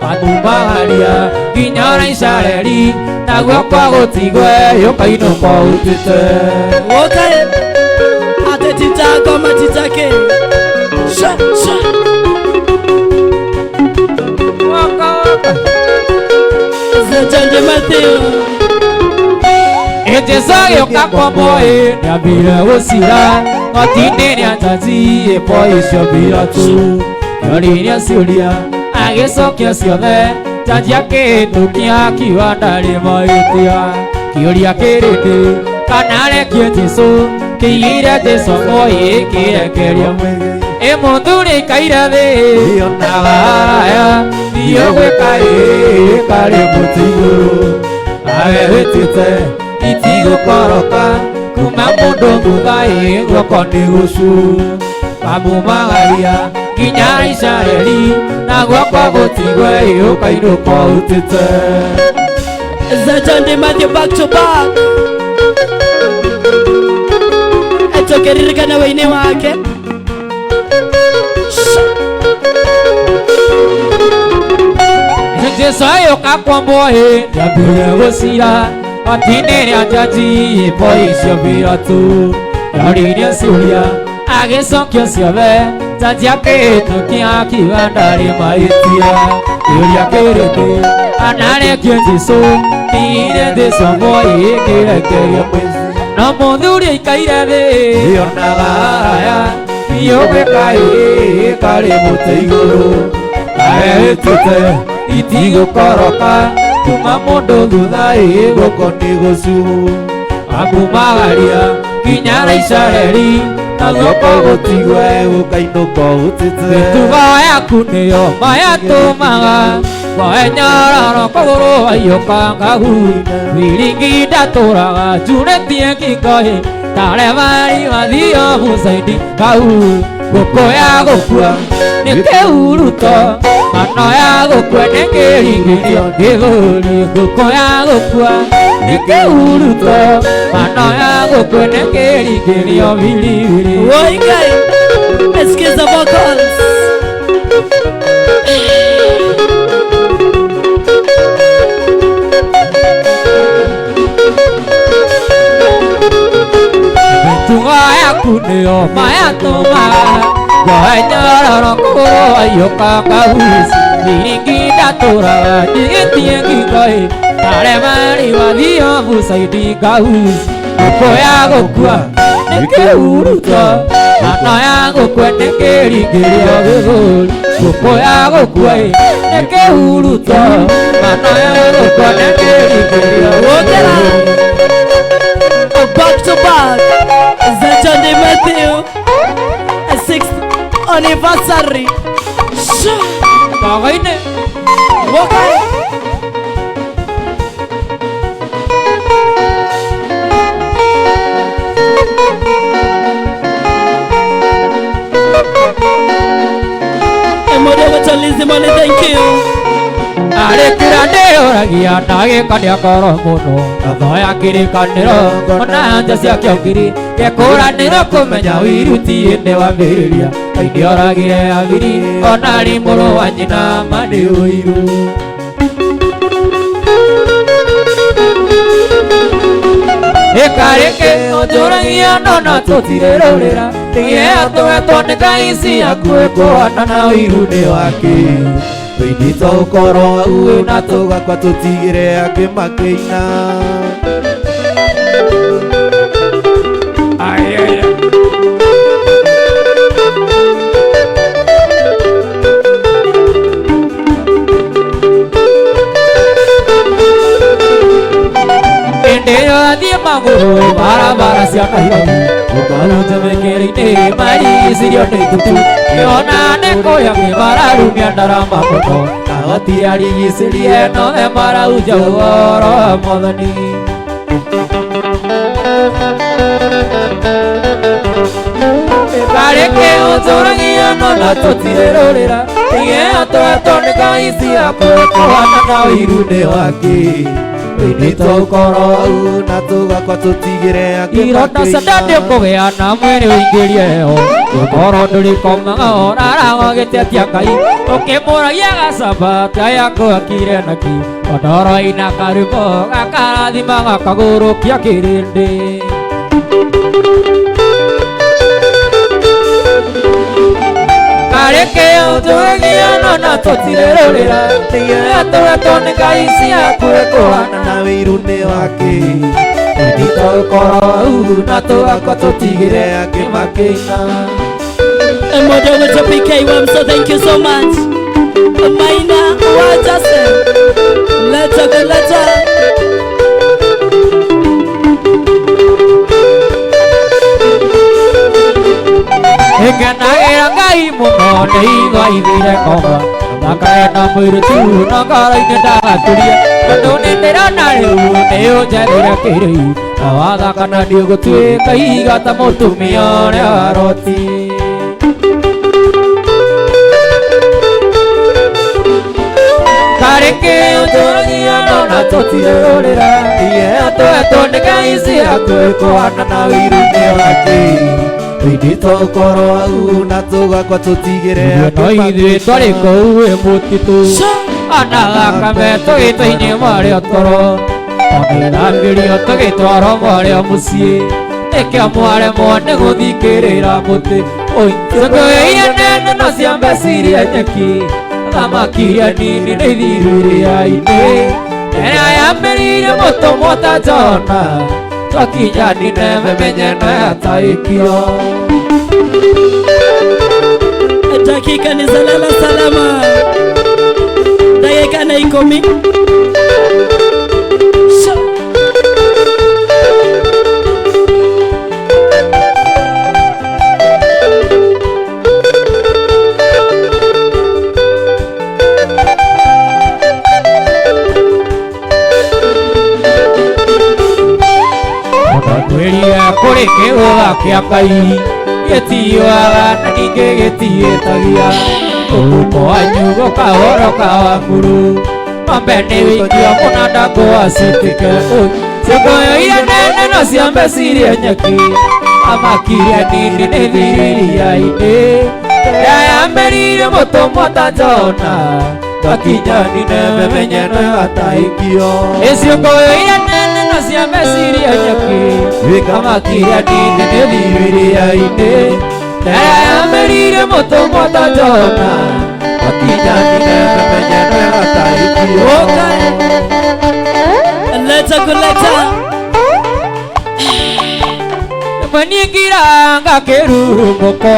matumagaria nginya ona icareri na guoko gũtigwe yũkainũka ũtĩte Okay. Ate tita ngoma tita ke. Sha sha. Waka waka. Zachande Matthew. Jesu agĩũka kwa Moi nĩambire gũcira ng'oti-inĩ nĩa njaji ĩpo icio mbiratu kĩoririe ciũria agĩcokia ciothe njaji akĩhĩtũkia akiuga ndarĩ mahĩtia kĩũria kĩrĩndĩ kana arekie Jesu kĩigĩire Jesu Moi kĩrekerio ĩ mũthuri aikaire thĩ ionaga haraya thiĩ gwĩka ĩ karĩ mũtĩ igũrũ nawe wĩtuĩte itigũkoroka kuma mũndũ thutha ĩ guoko nĩ gũcu kamumagaria nginya icareri na guoko gũtigwe ĩ ũkainũka ũtĩte Zachande Matthew back to back. Etokeririkana wĩini wake. Jesu agĩũka kwa Moi nĩambire gũcira ng'oti-inĩ rĩa njaji ĩpo icio mbiratu yoririe ciũria agĩcokia ciothe njaji akĩhĩtũkia akiuga ndarĩ mahĩtia kĩũria kĩrĩndĩ anarekie Jesu kĩire Jesu Moi kĩrekerio no mũthuri aikaire thĩ ionaga haraya biũ gwĩka ĩ karĩ mũtĩ igũrũ nawe wĩtuĩte itigũkoroka kuma mũndũ thutha ĩ guoko nĩ gũcuo akumagaria nginya raicareri na guoko gũtigwe ũkainũka ũtĩte mĩtugo yaku nĩyo mayatũmaga ngoe nyororo kũgũrũ aiyũka ngahu wiringi ndatũraga njurĩtie ngingo-ĩ tarebari mathio bucaindi kau ngũkũ ya gũkua nĩ kĩhuruto mano ya gũkua nĩ kĩringĩrio gĩthũri ngũkũ ya gũkua nĩ kĩhuruto mano ya gũkua nĩ kĩringĩrio biribiri Woi Ngai. Excuse the vocals. Mĩtugo yaku nĩyo mayatũmaga ngoe nyororo kũgũrũ aiyũka ngahuci biringi ndatũraga njigĩtie ngingo-ĩ tarebari wathio bucaindi ngahuci ngũkũ ya gũkua nĩ kĩhuruto mano ya gũkua nĩ kĩringĩrio gĩthũri ngũkũ ya gũkua ĩ nĩ kĩhuruto mano ya gũkua nĩ kĩringĩrio Wokera. Back to back. Zachande Matthew. A sixth anniversary. Sha. Kagaine. Okay. Emodo Lizzy Molly, thank you. Arĩkĩra ndĩũragia ndagĩka nĩakorwo mũno nathoya kĩrĩkanĩro ona nja cia kĩongiri gĩkũranĩro kũmenya ũiru ti hĩndĩ wambĩrĩria Ngai nĩoragire Abiri ona arĩ mũrũ wa nyina ma nĩ ũiru Ĩkarĩkĩ ũnjũragia no no tũtirĩrũrĩra Nĩgĩe atũhetwo nĩ Ngai ciaku ĩkũhana na ũiru nĩ wakĩ Twĩnĩtwo ũkorwo hau na tũgakwa tũtigĩre angĩ makĩina. Hĩndĩ ĩyo athiĩ magũrũ barabara cia Nairobi ũkarunja mĩkĩra-inĩ maricirio nĩ itutu kĩona nĩ kũrĩa kĩmararumia ndarama mũno na gũtirĩ arigicĩrie nothe maraunja ũhoro wa Mwathani. Karĩ kĩũtũragia no na tũtirĩrũrĩra tigĩo twetwo nĩ Ngai ciaku kũhana na ũiru nĩ wake. Twĩnĩtwo ũkorwo hau na tũgakwa tũtigĩre angĩ Ironda makĩina. cia nda nĩũkũgĩa na mwĩrĩ ũingĩrie heho ũkorwo ndũrĩkomaga ũraraga ũgĩtetia Ngai ũkĩmũragia gacaba ta yaku akire naki ondoro ina karĩmbo gakarathima gakagũrũkia kĩrĩndĩ. Karĩ kĩũtũragia no na tũtirĩrũrĩra tigĩrĩra tũretwo nĩ Ngai ciaku ĩkũhana na wĩiru nĩ wake. Twĩnĩtwo ũkorwo hau na tũgakwa tũtigĩre angĩ makĩina. Mmoja wetu PK Wamso, thank you so much. Maina wa Joseph. Leta kuleta. Ngenagĩra Ngai mũno nĩigwaithire ngoma thakae na mũirĩtu no ngoro-inĩ ndagatũrie tondũ nĩndĩrona rĩu nĩũnjethire kĩrĩu na wathaka na nĩũgũtuĩka ihiga ta mũtumia ũrĩa wa Loti. Karĩ kĩũtũragia no na tũtirĩrũrĩra tigĩrĩra twetwo nĩ Ngai ciaku ĩkũhana na ũiru nĩ wake. Twĩnĩtwo ũkorwo hau na tũgakwa tũtigĩre no angĩ ithuĩ twarĩ kũu wĩ mũtitũ ona thakame tũgĩtwo-inĩ mwarĩ toro ona ithambĩrio tũgĩtwarwo mwarĩ mũciĩ nĩkĩo mwaremwo nĩ gũthikĩrĩra mũtĩ ciũngũyũ iria nene no ciambe cirie nyeki thamaki iria nini nĩ ithiru iria-inĩ ĩrĩa yambĩrĩirie mũtũmwo ta Jona twakinya Nineve menye no yataĩkio. Dakika ni zalala salama. Dakika na 10. Sha. Kwĩrire kũrĩ kĩgũtha kĩa Ngai gĩtiũaga na ningĩ gĩtiĩtagia ũhumo wanyu gũkahoroka wa nguru ng'ombe nĩ wĩikia mũnanda ngũacitĩke ciũngũyũ iria nene no ciambe cirie nyeki thamaki iria nini nĩ thiru iria-inĩ ĩrĩa yambĩrĩirie mũtũmwo ta Jona twakinya Nineve menye no yataĩkio. Ĩciũngũyũ iria nene no ciambe cirie nyeki thamaki iria nini nĩ thiru iria-inĩ ĩrĩa yambĩrĩirie mũtũmwo ta Jona twakinya Nineve menye no yataĩkio. Leta kuleta. Mwenyingiranga kĩrurumũko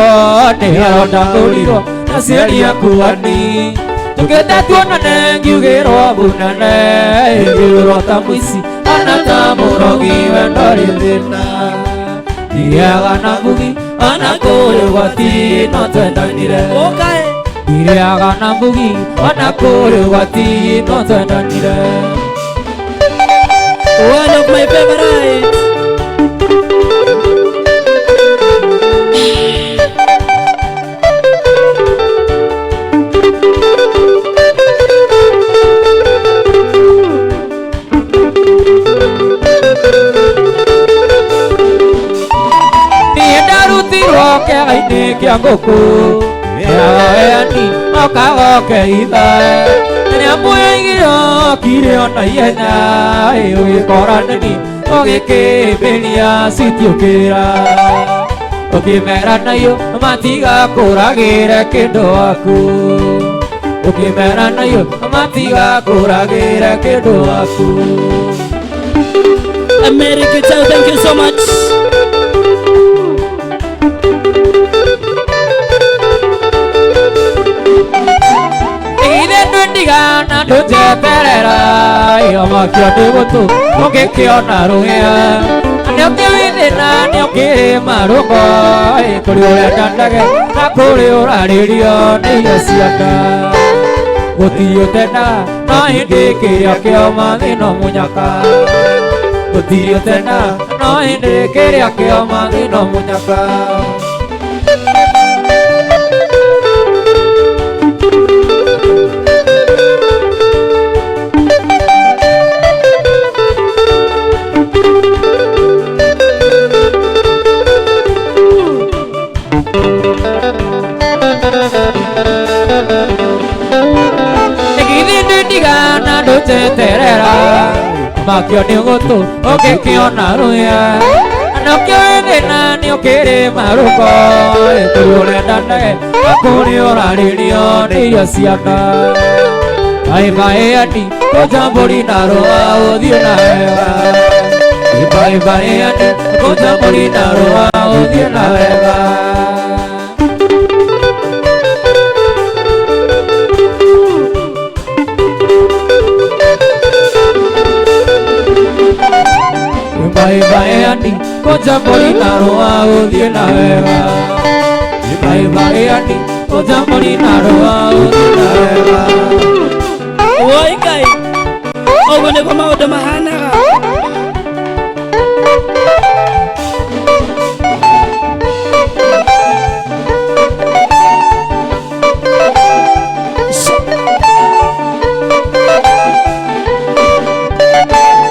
nĩ aronda ngũrirwo na cieri akuani tũkĩte tuonane ngiugĩrwo bunene ngĩũrwo ta mũici ona ta mũrogi wendo rĩ thĩna ndirĩaga na ngugi ona kũrĩ ũgwati no twendanire ndirĩaga na ngugi ona kũrĩ ũgwati no twendanire. One of my favorites. Niĩ ndarutirwo kĩaga-inĩ kĩa ngũkũ kĩaga okagoke ithe rĩrĩa muoigire okire ona ihenya ũgĩkora nĩni ũgĩkĩmbĩria citiũkĩra ũkĩmera nayo matigakũragĩre kĩndũ waku Ũkĩmera nayo matigakũragĩre kĩndũ waku. America, thank you so much. Ithe ndwĩndigana ndũnjeterera iyo makio nĩ gũtũ ũngĩkĩona rũhĩa nĩũkĩũĩ thĩna nĩũkĩrĩ marũngo kũrĩ ũrenda ndege na kũrĩ ũrarĩrio nĩ irio cia nda gũtirĩ ũtenda no hĩndĩ kĩrĩa kĩoma thĩna mũnyaka gũtirĩ ũtenda no hĩndĩ kĩrĩa kĩoma thĩna mũnyaka. Nduteterera makio nĩ gũtũ ũngĩkĩona rũhĩa na ũkĩũĩ thĩna nĩ ũkĩrĩ marũko kũrĩ ũrenda ndege na kũrĩ ũrarĩrio nĩ irio cia nda bye ani kũnja mbũri na rũa ũthiĩ na wega bye ani kũnja mbũri na rũa ũthiĩ na wega. Bye bye ani kũnja mbũri na rũa ũthiĩ na wega bye bye ani kũnja mbũri na rũa ũthiĩ na wega. Woi Ngai, ũguo nĩguo maũndũ mahanaga.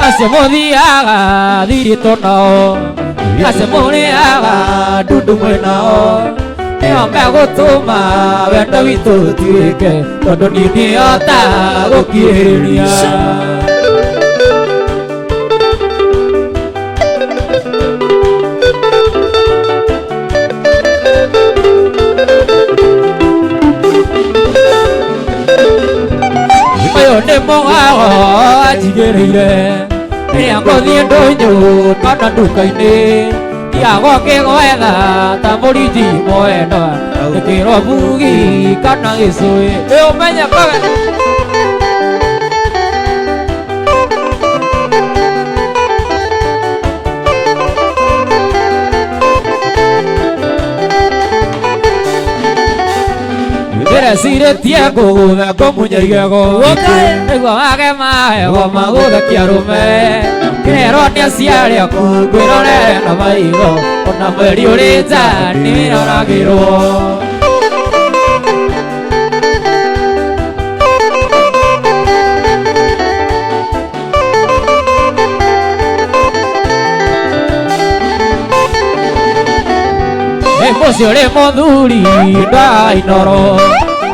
Acio mũthiaga thiritũ nao acio mũrĩaga ndundu mwĩ nao nĩo megũtũma wendo witũ ũtuĩke tondũ niĩ ndĩhota gũkirĩrĩria. Ũyũ nĩ mũgago anjigĩrĩire rĩrĩa ngũthiĩ ndũnyũ kana nduka-inĩ ndiago ngĩgwetha ta mũrinji mwendwa ndĩkĩrwo bugi kana gĩcũĩ ĩ ũmenye kowe. Ndĩrecirĩtie ngũgũtha ngũmunya igego nĩguo wage magego magũthekia arũme kĩrerwo nĩ aciari aku ngwĩrorere na maitho ona mweri ũrĩ nja nĩwĩroragĩrwo. Mũciĩ ũrĩ mũthuri ndwainoro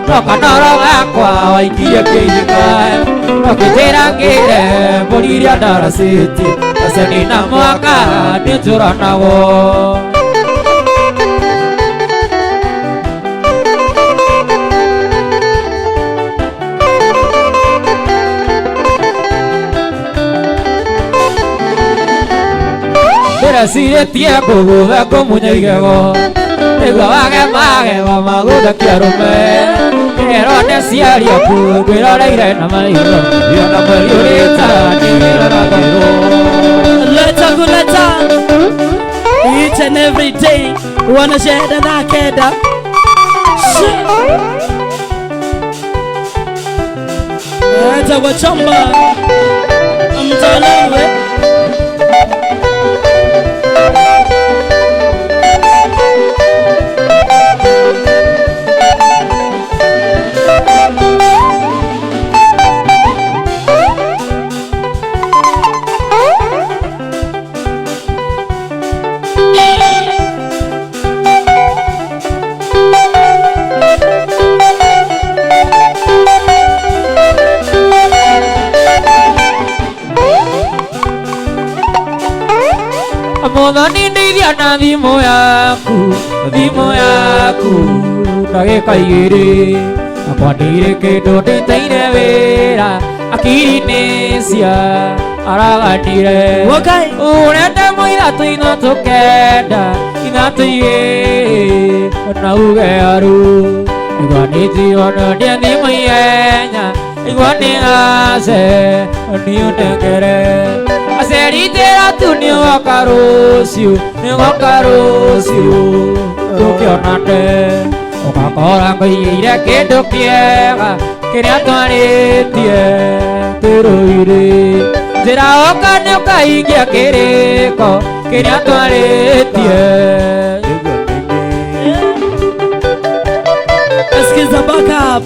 no kanoro gakwa waikirie kĩirima no kĩnjĩra ngĩre mbũri iria ndaracĩtie aceni na mwaka nĩnjũranagwo. Ndĩrecirĩtie ngũgũtha ngũmunya igego nĩguo wage magego magũthekia arũme kĩrerwo nĩ aciari aku ngwĩroreire na maitho ona mweri ũrĩ nja nĩwĩroragĩrwo. Leta kuleta each and every day wanasheda thaa kenda etagwo Chomba mtaalamu. Mwathani ndeithia na thimũ yaku ndagĩka igĩrĩ Akwa ndirĩ kĩndũ ndĩteire wĩra akiri-inĩ cia araganire ũrenda mũithatũ ithatũ kenda ithatũ igĩrĩ na uge aru igua nĩ njirona ndĩathi mũihenya igua nĩ gace nĩũnengere aceri njĩra tu nĩũgoka rũciũ nĩũgoka rũciũ tũkĩonane ũgakora ngũigĩire kĩndũ kĩega kĩrĩa twarĩtie tũrũirĩ njĩra oka nĩũkahingia kĩrĩko kĩrĩa twarĩtie. Skiza back up.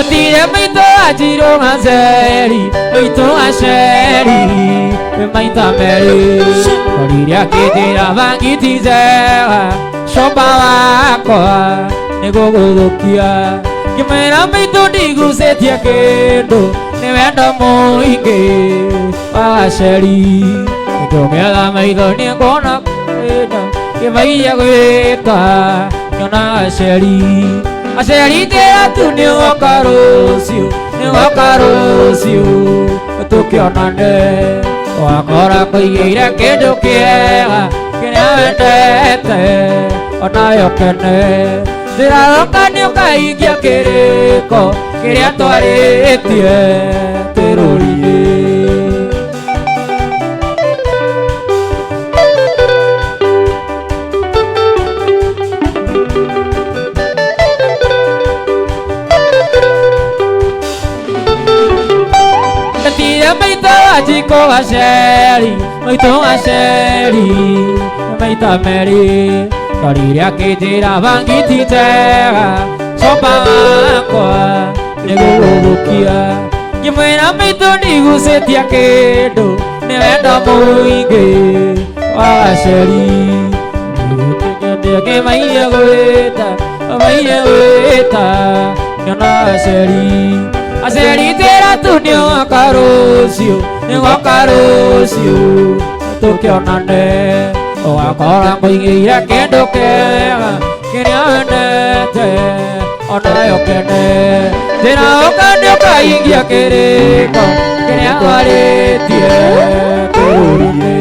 Tire maito ajiro gazeri, maito asheri, maita meri. Koriria kitira bangi tizera, shopa wakwa nĩgũgũthũkia. Ngĩmwĩra maitũ ndigucĩtie kĩndũ, nĩ wendo mũingĩ wa aceri. Ndũngĩetha maitho nĩnguona kwĩna, kĩmaiya gwĩta nyona aceri. Aceri njĩra tu nĩũgoka rũciũ, nĩũgoka rũciũ tũkĩonane. Ũgakora ngũigĩire kĩndũ kĩega kĩrĩa wendete onawe ũkene. Njĩra oka nĩũkahingia kĩrĩko kĩrĩa twarĩtie twĩrũriĩ. Tira maito ajiko aceri, maito aceri, maita meri. Ndorire akĩnjĩra bangi ti njega, coba wakwa nĩgũgũthũkia. Ngĩmwĩra maitũ ndigucĩtie kĩndũ, nĩ wendo mũingĩ wa aceri. Kĩmaiye gwĩta, maiye gwĩta, nyona aceri. Aceri njĩra tu nĩũgoka rũciũ, nĩũgoka rũciũ tũkĩonane. Ũgakora ngũigĩire kĩndũ kĩega kĩrĩa wendete onawe ũkene. Njĩra ũka nĩũkahingia kĩrĩko kĩrĩa twarĩtie tũrũriĩ.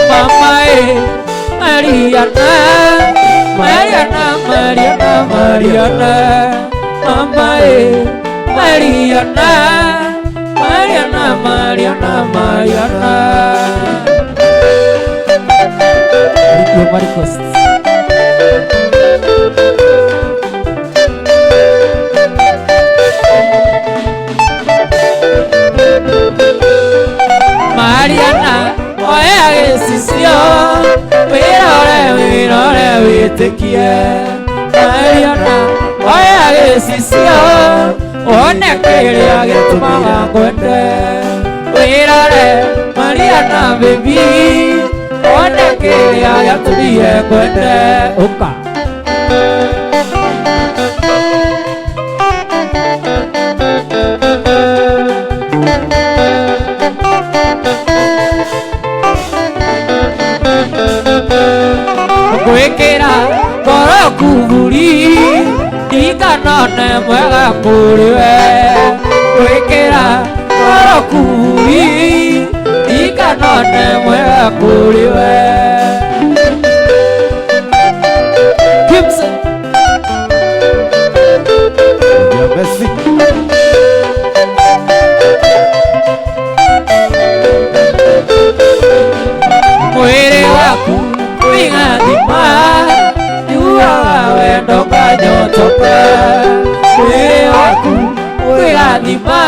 Mama Mariana, Mariana, Mariana, Mariana, Mama Mariana, Mariana, Mariana, Mariana. Thank you, Marcos. Mariana, oya gĩcicio, wĩrore wĩrore wĩtĩkie. Mariana, oya gĩcicio, wone kĩrĩa gĩtũmaga ngwende. Wĩrore Mariana baby, wone kĩrĩa gĩatũmire ngwende. Ũka. Gwĩkĩra ngoro kuburi ndikanone mwega kũrĩ we. Gwĩkĩra ngoro kuburi ndikanone mwega kũrĩ we. Kimse. Ya Messi. Mwĩrĩ waku wĩgathima nyuaga wendo nganyotoka. Mwĩrĩ waku wĩgathima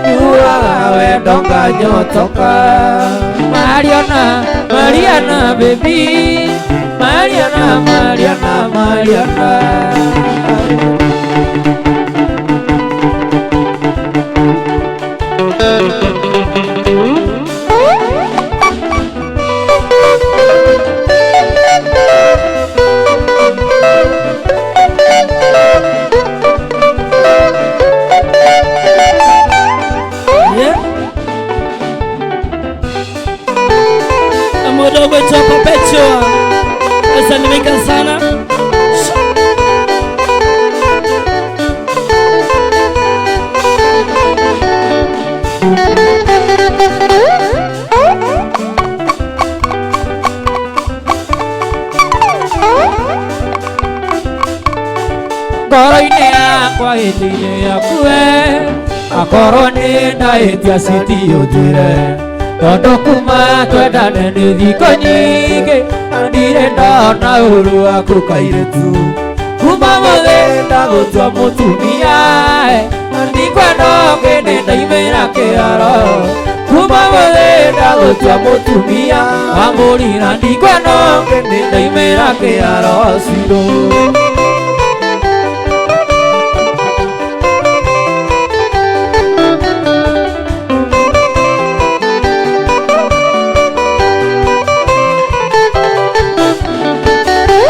nyuaga wendo nganyotoka. Mariana, Mariana baby, Mariana, Mariana, Mariana. Sure. Salimika sana. Ngoro-inĩ yakwa hĩndĩ-inĩ yaku we akorwo nĩ ndahĩtia citi ũnjĩre tondũ kuma twendane nĩ thikũ nyingĩ na ndirĩ ndona ũru waku kairĩtu kuma mũthĩ ndagũtua mũtumia na ndikwenda ũngĩ nĩ ndaimĩra kĩharo kuma mũthĩ ndagũtua mũtumia wambũri na ndikwenda ũngĩ nĩ ndaimĩra kĩharo citũ.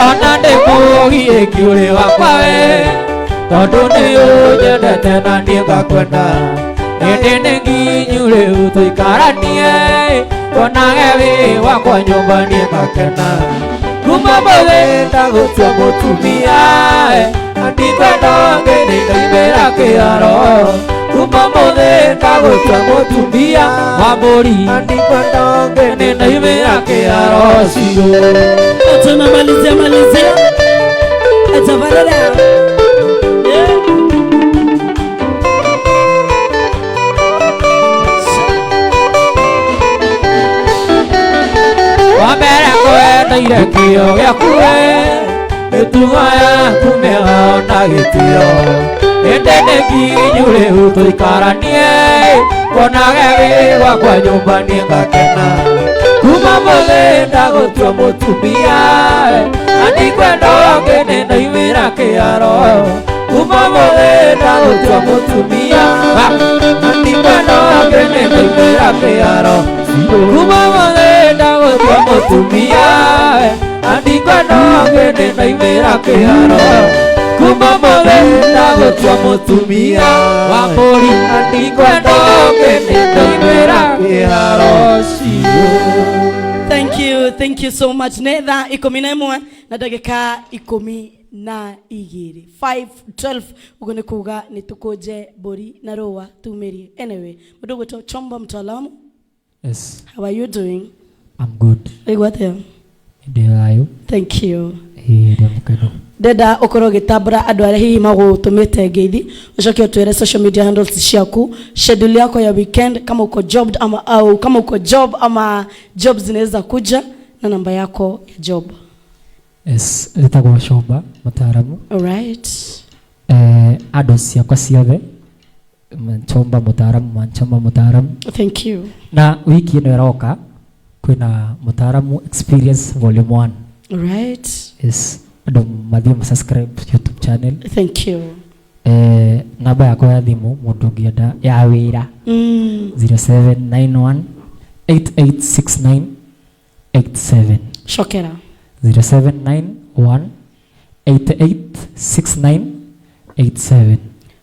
Ona ndĩmũgiĩ kĩũrĩ wakwa we tondũ nĩ ũnyendete na niĩ ngakwenda ĩndĩ nĩ nginyu rĩu tũikaranie tuonage wĩ wakwa nyũmba niĩ ngakena kuma mũthĩ ndagũtua mũtumia na ndikwenda ũngĩ nĩ ndaimĩra kĩharo kuma mũthĩ ndagũtua mũtumia wa mbũri na ndikwenda ũngĩ nĩ ndaimĩra kĩharo citũ. Tunamalizia malizia. Atabarara. Yeah. Wambere kwendaire kĩo gĩaku we mĩtugo yaku mĩega ona gĩtĩo ĩndĩ nĩ nginyu rĩu tũikaranie kuonage wĩ gwakwa nyũmba niĩ ngakena kuma mũthĩ ndagũtua mũtumia na ndikwenda ũngĩ nĩ ndaimĩra kĩharo kuma mũthĩ ndagũtua mũtumia na ndikwenda ũngĩ nĩ ndaimĩra kĩharo kuma mũthĩ ndagũtua mũtumia na ndikwenda ũngĩ nĩ ndaimĩra kĩharo kuma mũthĩ ndagũtua mũtumia wa mbũri na ndikwenda ũngĩ nĩ ndaimĩra kĩharo citũ. Thank you so much. Nĩ thaa 11 na ndagĩka 12 5:12 ũguo nĩ kuga nĩ tũkũnje mbũri na rũa tumĩrie. Anyway, mũndũ ũgwĩtwo Chombo Mtaalamu. Yes. How are you doing? I'm good. Ũigua atĩa? Ndĩ thayũ. Thank you. Ĩĩ ndĩ mũkenu. Ndenda ũkorwo ũgĩtambũra andũ arĩa hihi magũtũmĩte ngeithi ũcoke ũtwĩre social media handles ciaku, schedule yako ya weekend kama uko job ama au kama uko job ama job zinaweza kuja na namba yako ya job. Yes, njĩtagwo Chomba Mtaalamu. All right. Andũ ciakwa ciothe Chomba Mtaalamu, Chomba Mtaalamu. Thank you. Na wiki ĩno ĩroka kwĩna Mtaalamu Experience Volume 1. All right. Yes. Andũ mathiĩ subscribe YouTube channel. Thank you. Namba yakwa ya thimũ mũndũ ũngĩenda ya wĩra 0791 8869 87. Cokera. 0791 8869 87.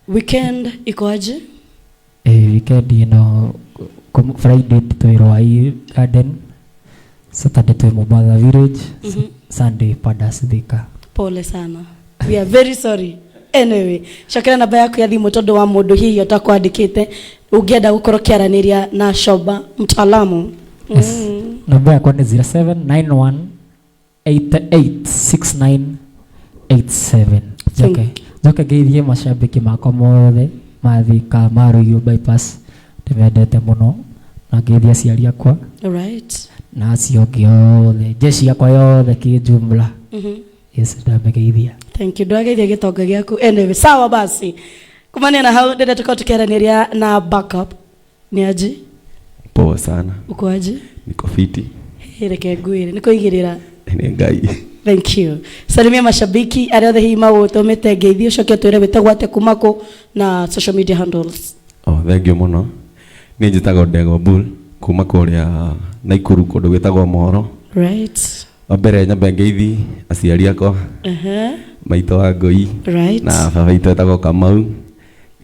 Weekend iko aje? Weekend ĩno Friday twĩ Ruai Garden, Saturday twĩ Mombasa Village, Sunday Padas Thika. Pole sana. We are very sorry. Anyway, cokera namba yaku ya thimũ tondũ wa mũndũ hihi ũtakwandĩkĩte ũngĩenda gũkorwo ũkĩaranĩria na Chomba Mtaalamu. Yes. Namba yakwa nĩ 0791 8869 87. Njoke njoke ngeithie macambĩki makwa mothe ma Thika ma Ruiru bypass ndĩmendete mũno na ngeithie aciari akwa. All right. Na acio angĩ othe jeshi yakwa yothe kĩjumla. Yes, ndamegeithia. Thank you. Ndwageithia gĩtonga gĩaku. Anyway, sawa basi. Kumania na hau ndĩrenda tũkorwo tũkĩaranĩria na backup. Nĩ aje? Poa sana. Uko aje? Niko fiti. Reke ngwĩre, nĩ kũigĩrĩra. Nĩ Ngai. Thank you. Salimia mashabiki arĩa othe hihi magũtũmĩte ngeithi ũcoke ũtwĩre wĩtagwo atĩa kuma kũ na social media handles. Oh, thank you mũno. Niĩ njĩtagwo Ndegwa Bull kuma kũrĩa Naikuru kũndũ gwĩtagwo Mohoro. Right. Wa mbere nyambe ngeithi aciari akwa. Maitũ wa Ngũi. Right. Na baba witũ etagwo Kamau.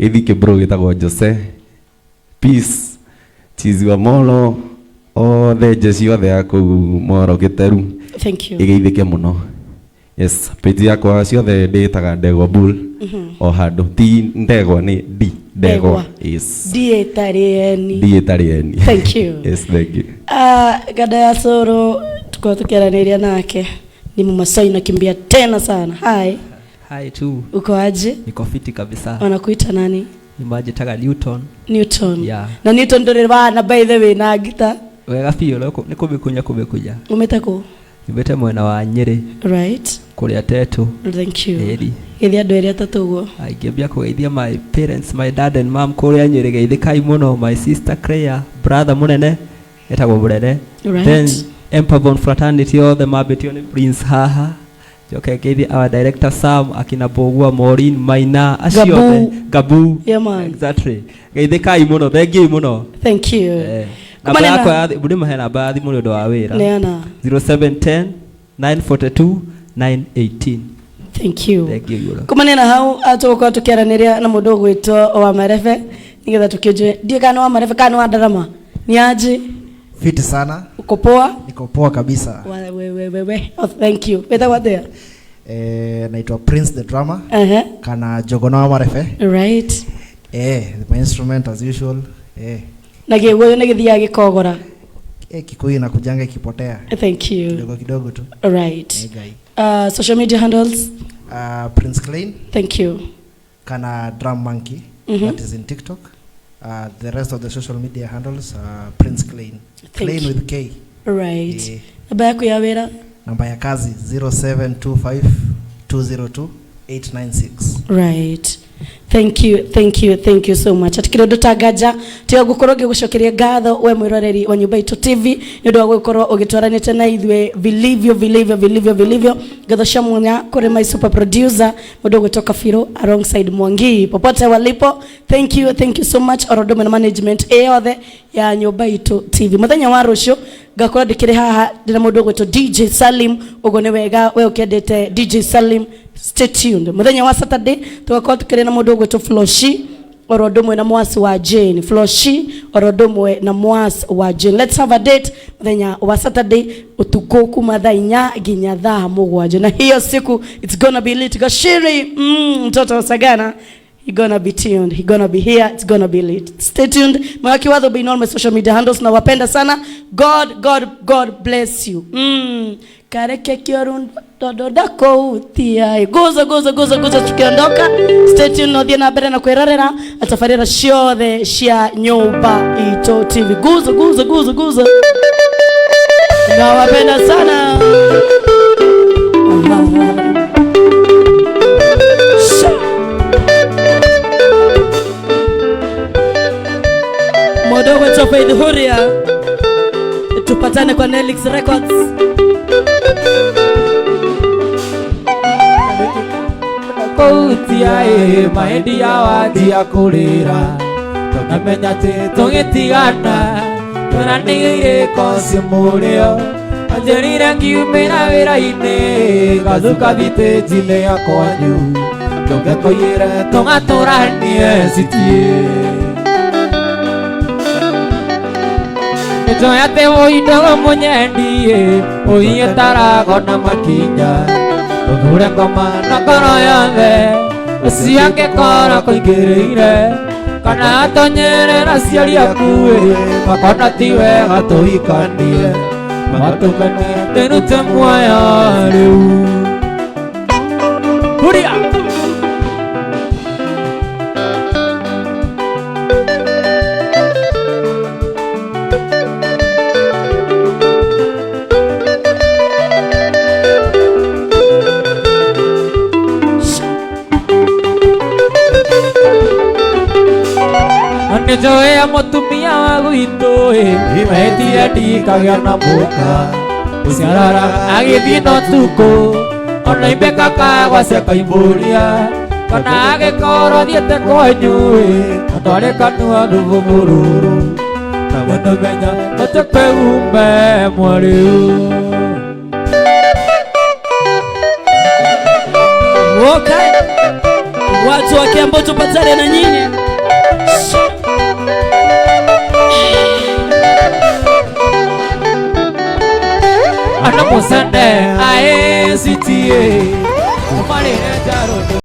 Ngeithi kĩbro gĩtagwo Jose. Peace. Chizi wa Molo. Othe jeshi othe a kũu Moro Gĩteru. Thank you. Ĩgeithĩke mũno. Yes, page yakwa ciothe ndĩtaga Ndegwa Bull. O handũ ti Ndegwa nĩ D Ndegwa. Yes. D ĩtarĩ eni. D ĩtarĩ eni. Thank you. Yes, thank you. Gada ya Soro tuko tukiaranĩria nake ni Mmasai nakimbia tena sana. Hi. Hi tu. Uko aje? Niko fiti kabisa. Wanakuita nani? Nimajitaga Newton. Newton. Yeah. Na Newton ndore bana by the way na gita. Wega biũ nĩ kũmĩkunya kũmĩkunya. Umĩte kũ? Nyumĩte mwena wa Nyĩrĩ. Right. Kũrĩa Tetũ. Thank you. Ĩri. Geithia andũ erĩ atatũ ũguo. Ingĩambia kũgeithia my parents, my dad and mom kũrĩa Nyĩrĩ, geithĩkai mũno, my sister Claire, brother mũnene etagwo Mũrere. Right. Then Empavon fraternity othe mambĩtio nĩ Prince haha. Njoke ngeithie our director Sam, akina Bogua, Maureen, Maina, acio Gabu. othe. Gabu. Yeah, man. Exactly. Geithĩkai mũno, thengiũi mũno. Thank you. Namba Kumana yakwa na- ya thimũ, ndĩmahe namba ya thimũ nĩ ũndũ wa wĩra. Neana. 0710 942 918. Thank you. Thank you mũno. Kumania na hau tũgũkorwo tũkĩaranĩria na mũndũ ũgwĩtwo wa Marebe nĩgetha tũkĩnjue ndiũĩ kana nĩ wa Marebe kana nĩ wa Ndarama. Ni aje? Fiti sana. Uko poa? Niko poa kabisa. Wa- We, we, we, we. Oh, thank you. Wĩtagwo atĩa? Naitwa Prince the Drummer. Kana Jogona wa Marefe. Right. My instrument as usual. Na gĩguũyũ nĩ gĩthiaga gĩkogora. Kikuyu inakujanga ikipotea. Thank you. Kidogo kidogo tu. Right. Gai. Social media handles? Prince Klein. Thank you. Kana Drum Monkey. That is in TikTok. The rest of the social media handles Prince Klein. Thank Klein you. with K. Right. Namba yaku ya wĩra? Namba ya kazi 0725 202 896. Right. Thank you, thank you, thank you so much. Atikire undu tangaja tiga gukorwo ngigucokeria ngatho we mwiroreri wa Nyumba Itũ TV ni undu wa gukorwo ugitwaranite na ithuĩ vilivyo vilivyo vilivyo vilivyo. Ngatho cia mwanya kuri my super producer mundu ugwitwo Kabiro alongside Mwangi popote walipo. Thank you, thank you so much oro ndume na management yothe ya Nyumba Itũ TV. Muthenya wa rucio ngakorwo ndikiri haha ndina mundu ugwitwo DJ Salim. Uguo ni wega we ukiendete DJ Salim, stay tuned. Muthenya wa Saturday tugakorwo tukiri na mundu ugwitwo Floshi oro ndumwe na mwasi wa Jane. Floshi oro ndumwe na mwasi wa Jane. Let's have a date muthenya wa Saturday utuku kuma thaa 4 nginya thaa 7, na hiyo siku it's gonna be lit. Gashiri, mtoto wa Sagana, he gonna be tuned, he gonna be here, it's gonna be lit. Stay tuned. Mwaki Watho be in all my social media handles. Na wapenda sana. God, God, God bless you. Kareke kioru dodo dako utia. Gozo, gozo, gozo, gozo tukiondoka. Stay tuned no thie na mbere na kwirorera atabarĩra ciothe cia Nyumba Itũ TV. Gozo, gozo, gozo, gozo. Nawapenda sana. Modogo Faith Huria, tupatane kwa Nelix Records. Koutia maendi ya wanjia kurira tũngĩmenya atĩ tũgĩtigana tũranĩire koci mũrĩo anjĩrire ngiumĩra wĩra-inĩ gathuka thitĩnji-inĩ ya kwanyu tũngĩkũiyĩre tũgatũranie citiĩ nĩnjũĩ atĩ ũindogo mũnyendie ũiye tarago na makinya tũthure ngoma na ngoro yothe ũcio angĩkorwo kũingĩrĩire kana atonyerera aciari aku makona ti wega tũhikanie matũkanie ndĩrute muoyo rĩu. Huria! Nĩnjũĩ mũtumia wa gwitũ ĩmetie ndikagĩa na mũka ũciarara agĩthiĩ na ũtukũ ona imbeka kagwa ciakaimbũria kana agĩkorwo thiĩte kwanyu atware kanua thubu mũrũrũ na mũndũmenya ũtuke ume mwarĩu. Okay. Watu wa Kiambu tupatane na nyinyi. Ana Tende ae sitie. Umarire jaro.